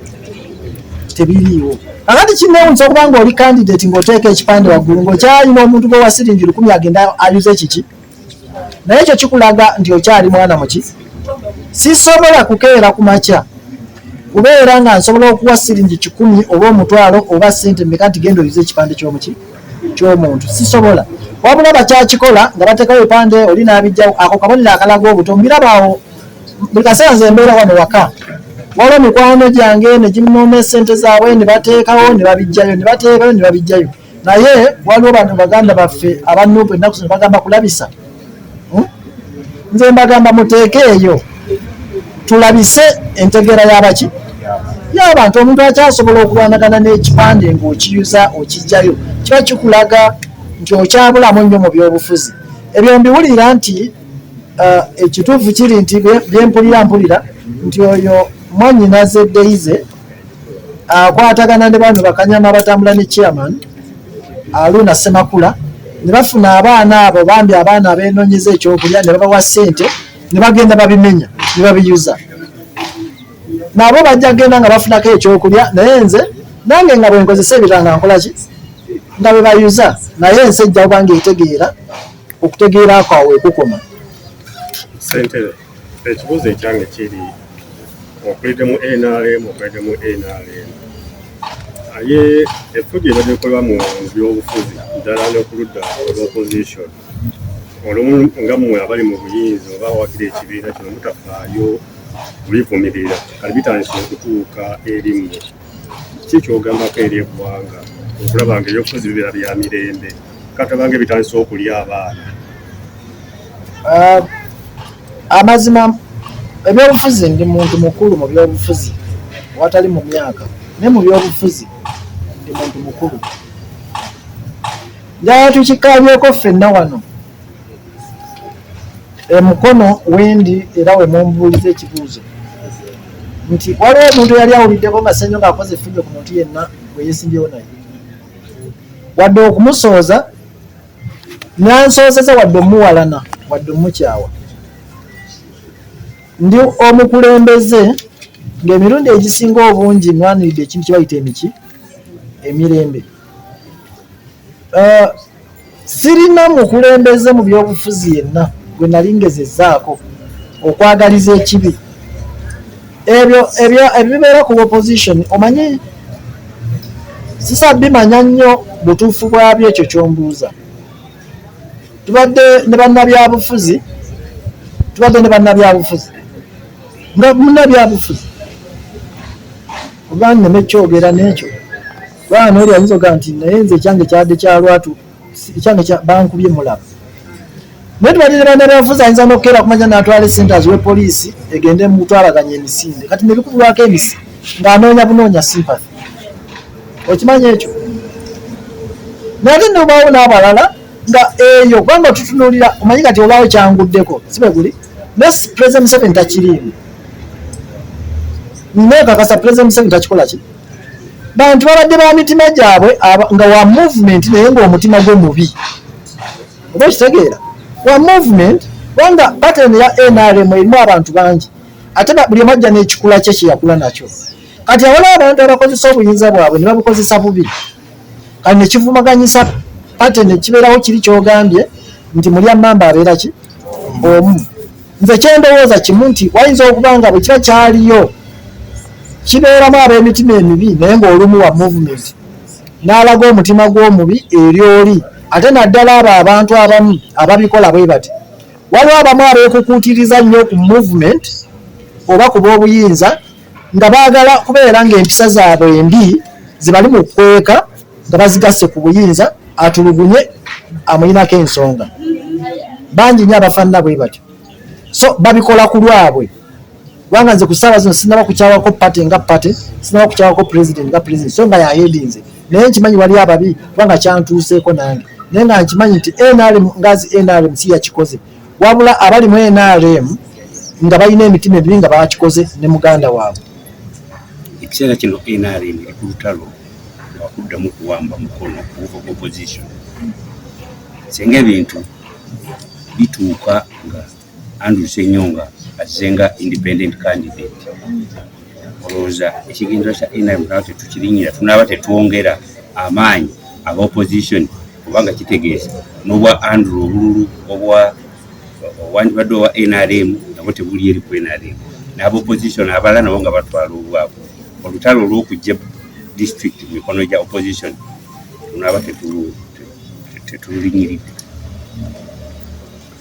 [SPEAKER 1] tebiriiwo. Kakati kinewunyisa okuba nga oli candidate ng'oteeka ekipande waggulu ng'okyalina omuntu gwewa siringi 1,000 agenda ayuze kiki, naye ekyo kikulaga nti okyali mwana muki. Sisobola kukeera ku makya kubeera nga nsobola okuwa siringi 100 oba 500 oba sente mmeka nti genda oyuze ekipande ky'omuki ky'omuntu, sisobola. Wabula bakyakikola nga bateekawo ebipande oli n'abijjawo, ako kabonero akalaga obuto. Mbirabaawo buli kaseera, nze mbeera wano waka, waliwo mikwano gyange ne ginooma esente zaabwe ne bateekawo ne babijjayo ne bateekayo ne babijjayo. Naye waliwo bano baganda baffe aba NUP ennaku zino bagamba kulabisa, Nze mbagamba muteeke eyo tulabise entegeera y'abaki y'abantu. Omuntu akyasobola okulwanagana n'ekipande ng'okiyuza okijjayo, kiba kikulaga nti okyabulamu nnyo mu byobufuzi. Ebyo mbiwulira nti ekituufu kiri nti byempulira mpulira nti oyo mwannyinaze Daisy akwatagana ne bano bakanyama abatambula ne chairman Haruna Ssemakula ne bafuna abaana abo bambi abaana abeenoonyeza ekyokulya ne babawa ssente ne bagenda babimenya ne babiyuza, nabo bajja genda nga bafunako ekyokulya. Naye nze nange nga bwe nkozesa ebirala nga nkola ki nga bwe bayuza, naye ensi ejja kuba ng'etegeera okutegeera kwawe ekukoma.
[SPEAKER 6] Ssentebe, ekibuuzo ekyange kiri okulidde mu NRM, okulidde mu NRM, aye effujjo ebadde likolwa mu byobufuzi ddala ne ku ludda olw'opposition, olumu nga mmwe abali mu buyinza oba awagira ekibiina kino mutafaayo kubivumirira, kati bitandise okutuuka eri mmwe, ki kyogambako eri eggwanga Okulaba nga ebyobufuzi bibeera bya mirembe, kataba nga ebitandise okulya abaana.
[SPEAKER 1] Amazima ebyobufuzi, ndi muntu mukulu mu byobufuzi, watali mu myaka, naye mu byobufuzi ndi muntu mukulu. Njagala tukikabyeko ffenna wano emukono wendi, era we mumbuuliza ekibuuzo nti waliwo omuntu eyali awuliddeko nga Ssenyonga akoze effujjo ku muntu yenna gwe yeesimbyewo naye, wadde okumusooza nansoozeza, wadde omuwalana, wadde omukyawa. Ndi omukulembeze ng'emirundi egisinga obungi nwaniride ekintu kye bayita emiki emirembe. Sirina mukulembeze mu byobufuzi yenna gwe nali ngezezzaako okwagaliza ekibi. Ebyo ebibeera ku opposition, omanyi sisa bimanya nnyo butuufu bwabyo. Ekyo kyombuuza, tubadde ne bannabyabufuzi, tubadde ne bannabyabufuzi nga munnabyabufuzi oba nneme kyogera n'ekyo, kubanga nooli ayinza ogaa nti naye nze ekyange kyadde kya lwatu, ekyange bankubye mulaba. Naye tubadde ne bannabyabufuzi ayinza n'okukeera kumanya n'atwala esente aziwe poliisi egende mutwalaganya emisinde, kati ne bikubulwako emisi ng'anoonya bunoonya sympathy. Okimanyi ekyo? Naye ate nobaawo n'abalala nga eyo, kubanga tutunuulira, omanyi kati olwawo kyanguddeko, si bwe guli? Ne President Museveni takiriimu, neekakasa President Museveni takikola ki. Bantu babadde ba mitima gyabwe nga wa movement, naye ng'omutima gwe mubi, oba okitegeera, wa movement, kubanga pattern ya NRM erimu abantu bangi, ate buli omu ajja n'ekikula kye kyeyakula nakyo. Kati awaliwo abantu abakozesa obuyinza bwabwe ne babukozesa bubi, kati nekivumaganyisa party, nekibeerawo kiri kyogambye nti mulya mamba abeera ki omu. Nze kyendowooza kimu nti wayinza okuba nga bwe kiba kyaliyo kibeeramu ab'emitima emibi, naye ng'olumu wa movement n'alaga omutima gw'omubi eri oli, ate naddala abo abantu abamu ababikola bwe bati. Waliwo abamu abeekukuutiriza nnyo ku movement oba ku b'obuyinza nga baagala kubeera ng'empisa zaabwe embi zibali mu kukweka nga bazigasse ku buyinza, atulugunye amuyinako ensonga. Bangi nnyo abafaanana bwe batyo, so babikola ku lwabwe, kubanga nze ku ssaawa zino sinaba kukyawako party nga party, sinaba kukyawako president nga president, so nga yaheadinze, naye nkimanyi wali ababi, kubanga kyantuuseeko nange, naye nga nkimanyi nti NRM ngazi NRM si yakikoze, wabula abali mu NRM nga balina emitima emibi nga bakikoze ne muganda waabwe.
[SPEAKER 5] Ekiseera kino NRM eri ku lutalo lwakuddamu kuwamba Mukono okuva ku opposition. Singa ebintu bituuka nga Andrew Ssenyonga azze nga independent candidate, olowooza ekigendererwa kya NRM tunaba tetukirinyira, tunaaba tetwongera amaanyi aba opposition, kubanga kitegeeza n'obwa Andrew obululu obwa owandibadde owa NRM nabo tebuli eri ku NRM, n'aba opposition abalala nabo nga batwala obwabwe, olutalo olw'okujja district mu mikono gya opposition tunaaba tetululinyiridde?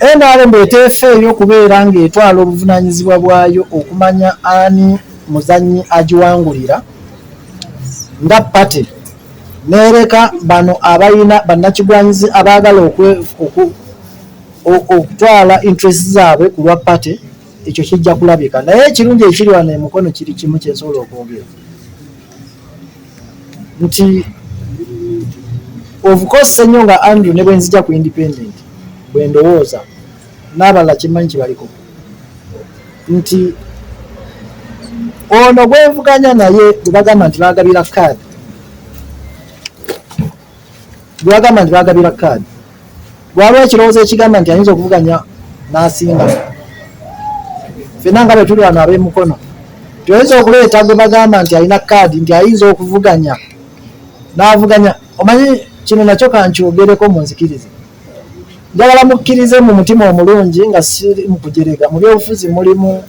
[SPEAKER 1] NRM bw'eteefeeyo okubeera ng'etwala obuvunaanyizibwa bwayo okumanya ani muzannyi agiwangulira nga party, n'ereka bano abalina bannakigwanyizi abaagala okutwala interest zaabwe ku lwa party, ekyo kijja kulabika. Naye ekirungi ekiri wano emukono kiri kimu kyensobola okwogera nti of course Ssenyonga Andrew ne bwenzija ku independent, bwe ndowooza n'abalala kimmanyi kibaliko nti ono gwenvuganya naye bwe bagamba nti bagabira kaadi, bwe bagamba nti bagabira kaadi, waliwo ekirowoozo ekigamba nti ayinza okuvuganya n'asinga ffenna nga bwe tuli wano ab'emukono. Tuyinza okuleeta gwe bagamba nti alina kaadi, nti ayinza okuvuganya n'avuganya. Omanyi kino nakyo kankyogereko, munzikirize, njagala mukkirize mu mutima omulungi nga siri mu kujerega. Mu byobufuzi mulimu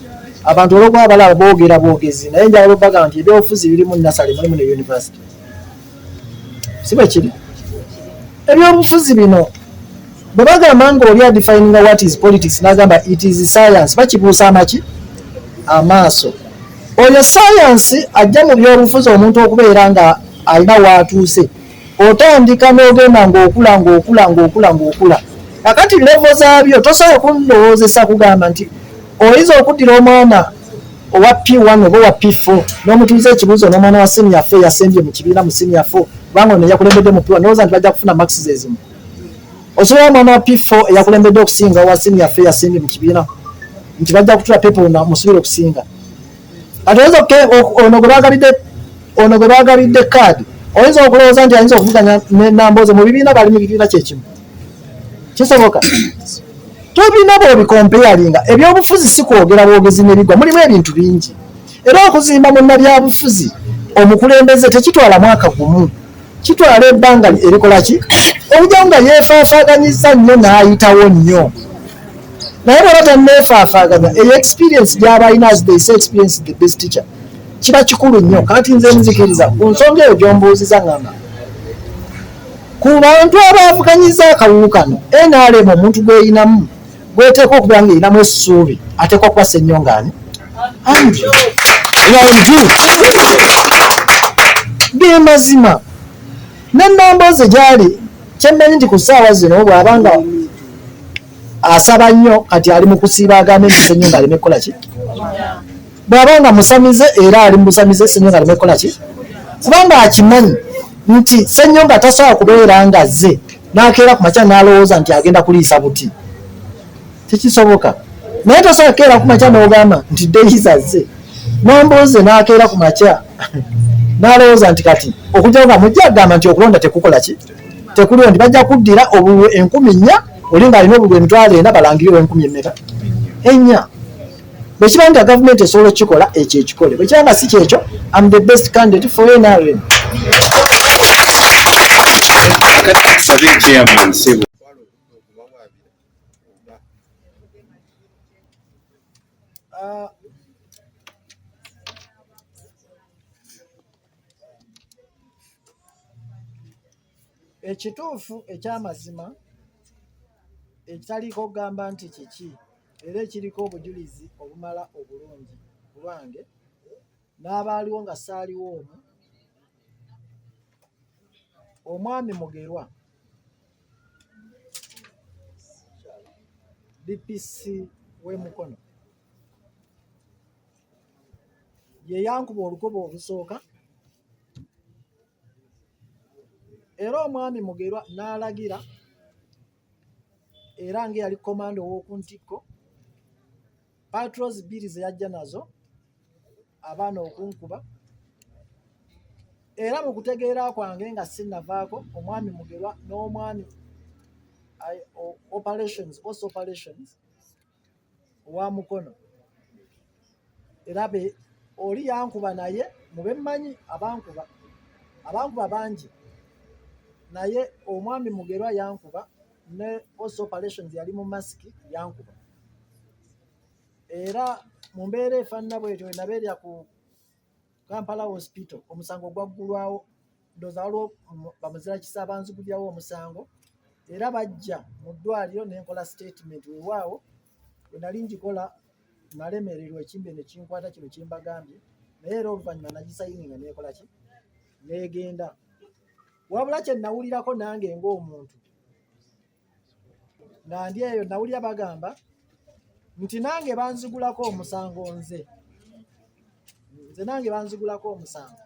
[SPEAKER 1] abantu olwokuba balaba boogera bwogezi, naye njagala obagamba nti ebyobufuzi birimu nursery, mulimu ne university, si bwe kiri? Ebyobufuzi bino bwe bagamba nga oli adefininga what is politics n'agamba it is science, bakibuusa amaki amaaso. Oyo science ajja mu byobufuzi, omuntu okubeera nga alina waatuuse. Otandika n'ogenda ng'okula ng'okula ng'okula ng'okula. Kakati level zaabyo tosobola kundowoozesa kugamba nti oyinza okuddira omwana owa P1 oba owa P4 n'omutuuza ekibuuzo n'omwana wa senior 4 yasembye mu kibiina mu senior 4 kubanga ono yakulembedde mu P1 n'olowooza nti bajja kufuna marks ze zimu. Osobola omwana wa P4 eyakulembedde okusinga owa senior 4 yasembye mu kibiina nti bajja kutula paper ono musubire okusinga. Kati oyinza ono gwe bagabidde ono gwe bagabidde kaadi oyinza okulowooza nti ayinza okuvuganya ne Nambooze mu bibiina bali mu bibiina kyekimu. Kisoboka? Tobina bw'obikompeyalinga. Ebyobufuzi si kwogera bwogezi ne bigwa, mulimu ebintu bingi. Era okuzimba munnabyabufuzi omukulembeze tekitwala mwaka gumu, kitwala ebbanga erikola ki okujjawo nga yeefaafaaganyizza nnyo n'ayitawo nnyo. Naye bw'aba tanneefaafaaganya, eyo experience gy'aba alina, as they say, experience is the best teacher, kiba kikulu nnyo. Kati nze nzikiriza ku nsonga eyo gy'ombuuziza, ngamba ku bantu abaavuganyiza akalulu kano, NRM omuntu gw'erinamu gweteekwa okubeera ng'erinamu essuubi ateekwa kuba Ssenyonga ani? Andrew. Ge mazima. Ne Nambooze gy'ali, kyemmanyi nti ku ssaawa zino bw'aba nga asaba nnyo kati ali mu kusiiba agambe nti Ssenyonga aleme kukola ki? Bw'aba nga musamize era ali mu busamize, Ssenyonga aleme kukola ki? Kubanga akimanyi nti Ssenyonga tasobola kubeera nga azze n'akeera ku makya n'alowooza nti agenda kuliisa buti. Tekisoboka. Naye tosobola kukeera ku makya n'ogamba nti Daisy azze. Nambooze n'akeera ku makya n'alowooza nti kati okujjako nga mujja agamba nti okulonda tekukola ki? Tekuliwo nti bajja kuddira obululu 4000 oli ng'alina obululu 4000 balangirire enkumi emmeka? 4. Bwe kiba nga gavumenti esobola okukikola ekyo ekikole, bwe kiba nga si kyekyo, am the best candidate for NRM. Ekituufu eky'amazima ekitaliiko kugamba nti kiki era ekiriko obujulizi obumala obulungi ku lwange n'abaaliwo nga saaliwo omu, omwami Mugerwa DPC w'e Mukono ye yankuba olukoba olusooka era omwami Mugerwa n'alagira era ng'eyali komando ow'oku ntikko patrols bbiri ze yajja nazo abaana okunkuba era mu kutegeera kwange nga sinnavaako omwami Mugerwa n'omwami operations also operations owa Mukono era be oli yankuba naye mubemmanyi abankuba abankuba bangi naye omwami Mugerwa yankuba ne also operations yali mu masiki yankuba era mu mbeera efaanana bwetyo wenabeerera ku Kampala Hospital omusango gwaggulwawo ndowooza waliwo bamuzira kisa abanzigulirawo omusango era bajja mu ddwaliro ne nkola statement weewaawo bwe nali ngikola nalemererwa ekimbe ne kinkwata kino kye mbagambye naye era oluvannyuma nagisayininga neekola ki neegenda wabula kye nawulirako nange ng'omuntu nga ndi eyo nawulira bagamba nti nange banzigulako omusango nze nze nange banzigulako omusango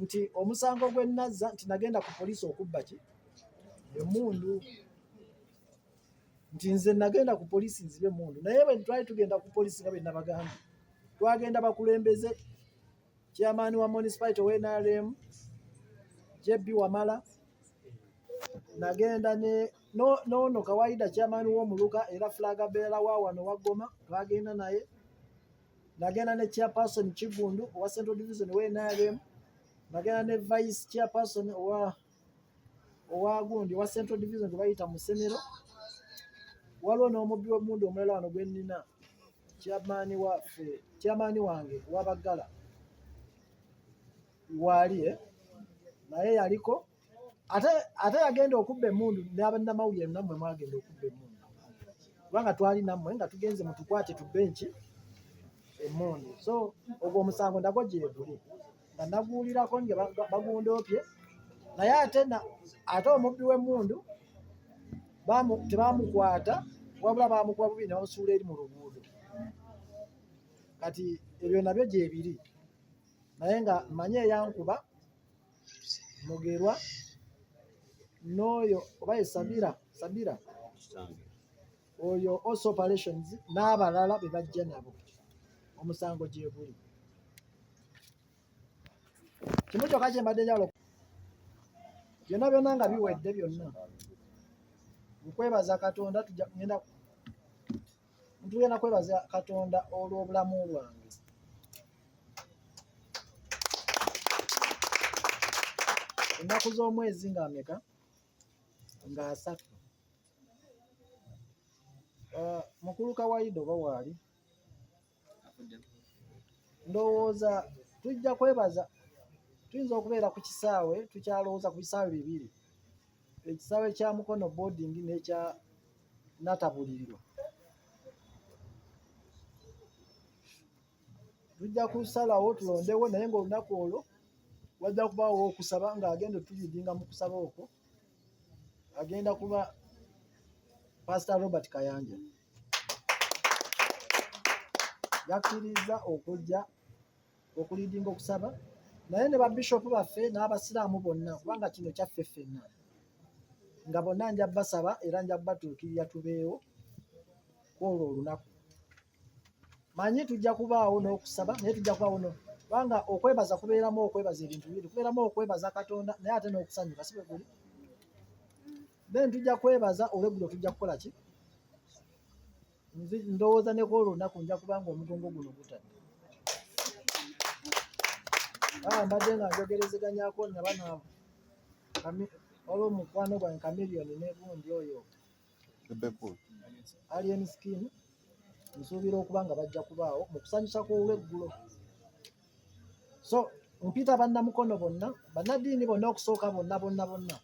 [SPEAKER 1] nti omusango gwe nazza nti nagenda ku poliisi okubba ki emmundu nti nze nagenda ku poliisi nzibe emmundu naye bwe twali tugenda ku poliisi nga bwe nabagambye twagenda bakulembeze chairman wa municipality owa NRM JB Wamala nagenda ne noono Kawaida chairman w'omuluka era flag bearer wa wano wa Goma twagenda naye nagenda ne chairperson Kigundu owa Central Division owa NRM nagenda ne vice chairperson owa owa gundi owa Central Division gwe bayita Musenero waliwo n'omubbi w'emmundu omulala wano gwe nnina chairman waffe chairman wange wabaggala waali naye yaliko ate ate yagenda okubba emmundu n'abannamawulire nammwe mwagenda okubba emmundu kubanga twali nammwe nga tugenze mutukwate tubbe nki emmundu so ogwo omusango nagwo gyeguli nga naguwulirako nga bagundoopye. Naye ate omubbi w'emmundu tebamukwata, wabula bamukuba bubi ne bamusuula eri mu luguudo. Kati ebyo nabyo gyebiri, naye nga mmanyi eyankuba Mugerwa n'oyo oba ye Sabira oyo also operations n'abalala be bajja nabo, omusango gyeguli. Kimu kyokka kye mbadde njagala byonna byonna nga biwedde byonna, nkwebaza Katonda, tugenda kwebaza Katonda olw'obulamu bwange. Ennaku z'omwezi nga ameka? Nga 3. Mukulu Kawaida oba waali? Ndowooza tujja kwebaza, tuyinza okubeera ku kisaawe, tukyalowooza ku bisaawe bibiri, ekisaawe kya Mukono boarding n'ekya Natabulirirwa. Tujja kusalawo tulondewo, naye ng'olunaku olwo wajja kubaawo okusaba, ng'agenda otulidinga mu kusaba okwo agenda kuba Pastor Robert Kayanja. Yakkiriza okujja okulidinga okusaba, naye ne babishopu baffe n'abasiraamu bonna, kubanga kino kyaffe ffenna, nga bonna nja basaba era nja batuukirira tubeewo kwolwo olunaku. Manyi tujja kubaawo n'okusaba, naye tujja kubaawo no, kubanga okwebaza kubeeramu okwebaza ebintu bibiri, kubeeramu okwebaza Katonda naye ate n'okusanyuka, si bwe guli? Then tujja kwebaza olweggulo, tujja kukola ki? Ndowooza ne kwolwo olunaku nja kubanga omugongo guno gutadde. Mbadde nga njogerezeganyako nabano waliwo omukwano gwange Chameleone ne gundi oyo Alien Skin, nsuubira okuba nga bajja kubaawo mu kusanyusa kw'olweggulo. So mpita bannamukono bonna, bannaddiini bonna, okusooka bonna bonna bonna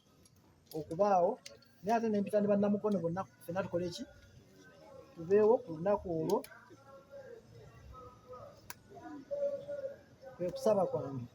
[SPEAKER 1] okubaawo, naye ate ne mpita ne bannamukono bonna, ffenna tukole ki? Tubeewo ku lunaku olwo. Kwe kusaba kwange.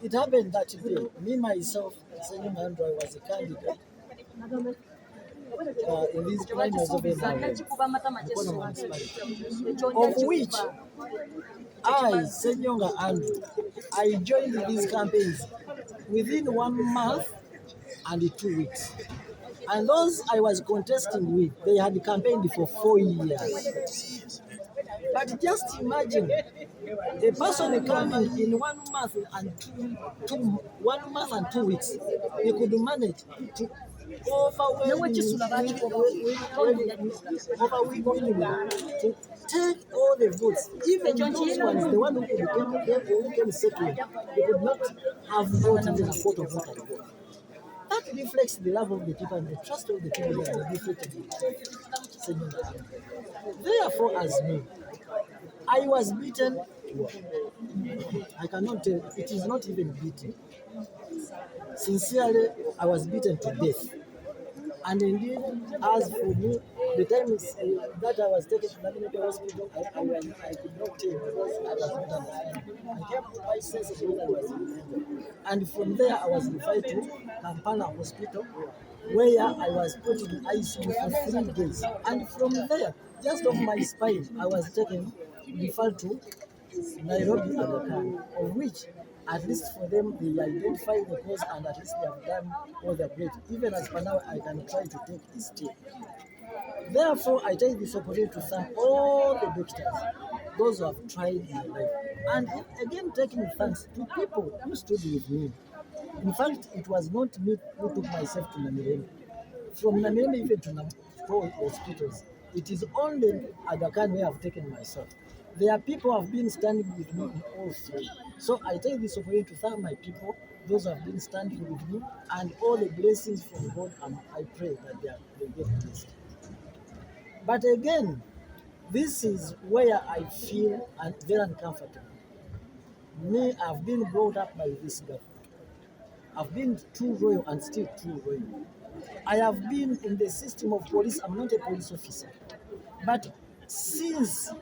[SPEAKER 1] It happened that day, me myself, Ssenyonga Andrew, I was a candidate in these primaries of NRM, of which I, Ssenyonga Andrew, I joined these campaigns within 1 month and 2 weeks. And those I was contesting with, they had campaigned for 4 years. But just imagine a person coming in 1 month and 1 month and 2 weeks, he could manage to overwhelmingly to take all the votes, even those ones, the one who came second, he could not have voted in a quarter of what I got. That reflects the love of the people and the trust of the people that are reflected in. Therefore, as me, I was beaten. I cannot tell, it is not even beaten. Sincerely, I was beaten to death. And indeed, as for me, the time that I was taken to Namirembe Hospital, I could not tell because I was not understanding. I came to my senses when I was in. And from there, I was referred to Kampala Hospital, where I was put in ICU for 3 days. And from there, just off my spine, I was taken, referred to Nairobi Aga Khan, of which, at least for them, they identify the cause and at least they have done all the great. Even as for now, I can try to take a step. Therefore, I take this opportunity to thank all the doctors, those who have tried my life. And again, taking thanks to people who stood with me. In fact, it was not me who took myself to Namirembe. From Namirembe even to 4 hospitals, it is only Aga Khan where I've taken myself. There are people who have been standing with me in all three. So I take this opportunity to thank my people, Those who have been standing with me, and all the blessings from God, and I pray that they get blessed. But again, this is where I feel very uncomfortable. Me, I've been brought up by this government. I've been too royal and still too royal. I have been in the system of police. I'm not a police officer. But since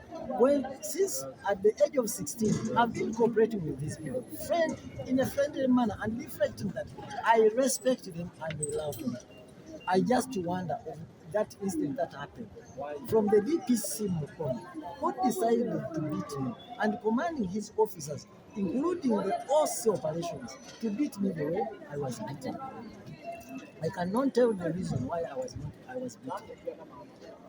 [SPEAKER 1] at the age of 16, I've been cooperating with these people, in a friendly manner, and reflecting that I respect them and they love me. I just wonder of that incident that happened. From the DPC Mukono, who decided to beat me and commanding his officers, including the OC operations, to beat me the way I was beaten. I cannot tell the reason why I was beaten.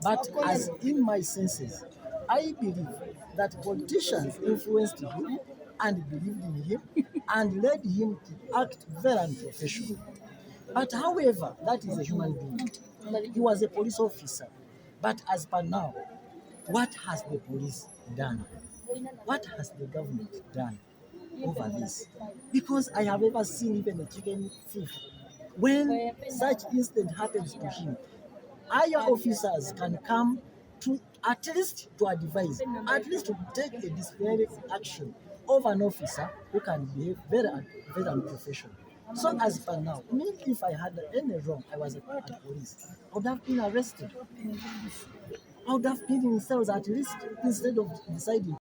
[SPEAKER 1] But as in my senses, I believe that politicians influenced him and believed in him and led him to act very unprofessional. But however, that is a human being. He was a police officer. But as per now, what has the police done? What has the government done over this? Because I have ever seen even a chicken thief. When such incident happens to him, higher officers can come to at least to advise, at least to take a disciplinary action of an officer who can behave very, very unprofessional. So as per now, me, if I had any wrong, I was at police, I would have been arrested. I would have been in cells at least instead of deciding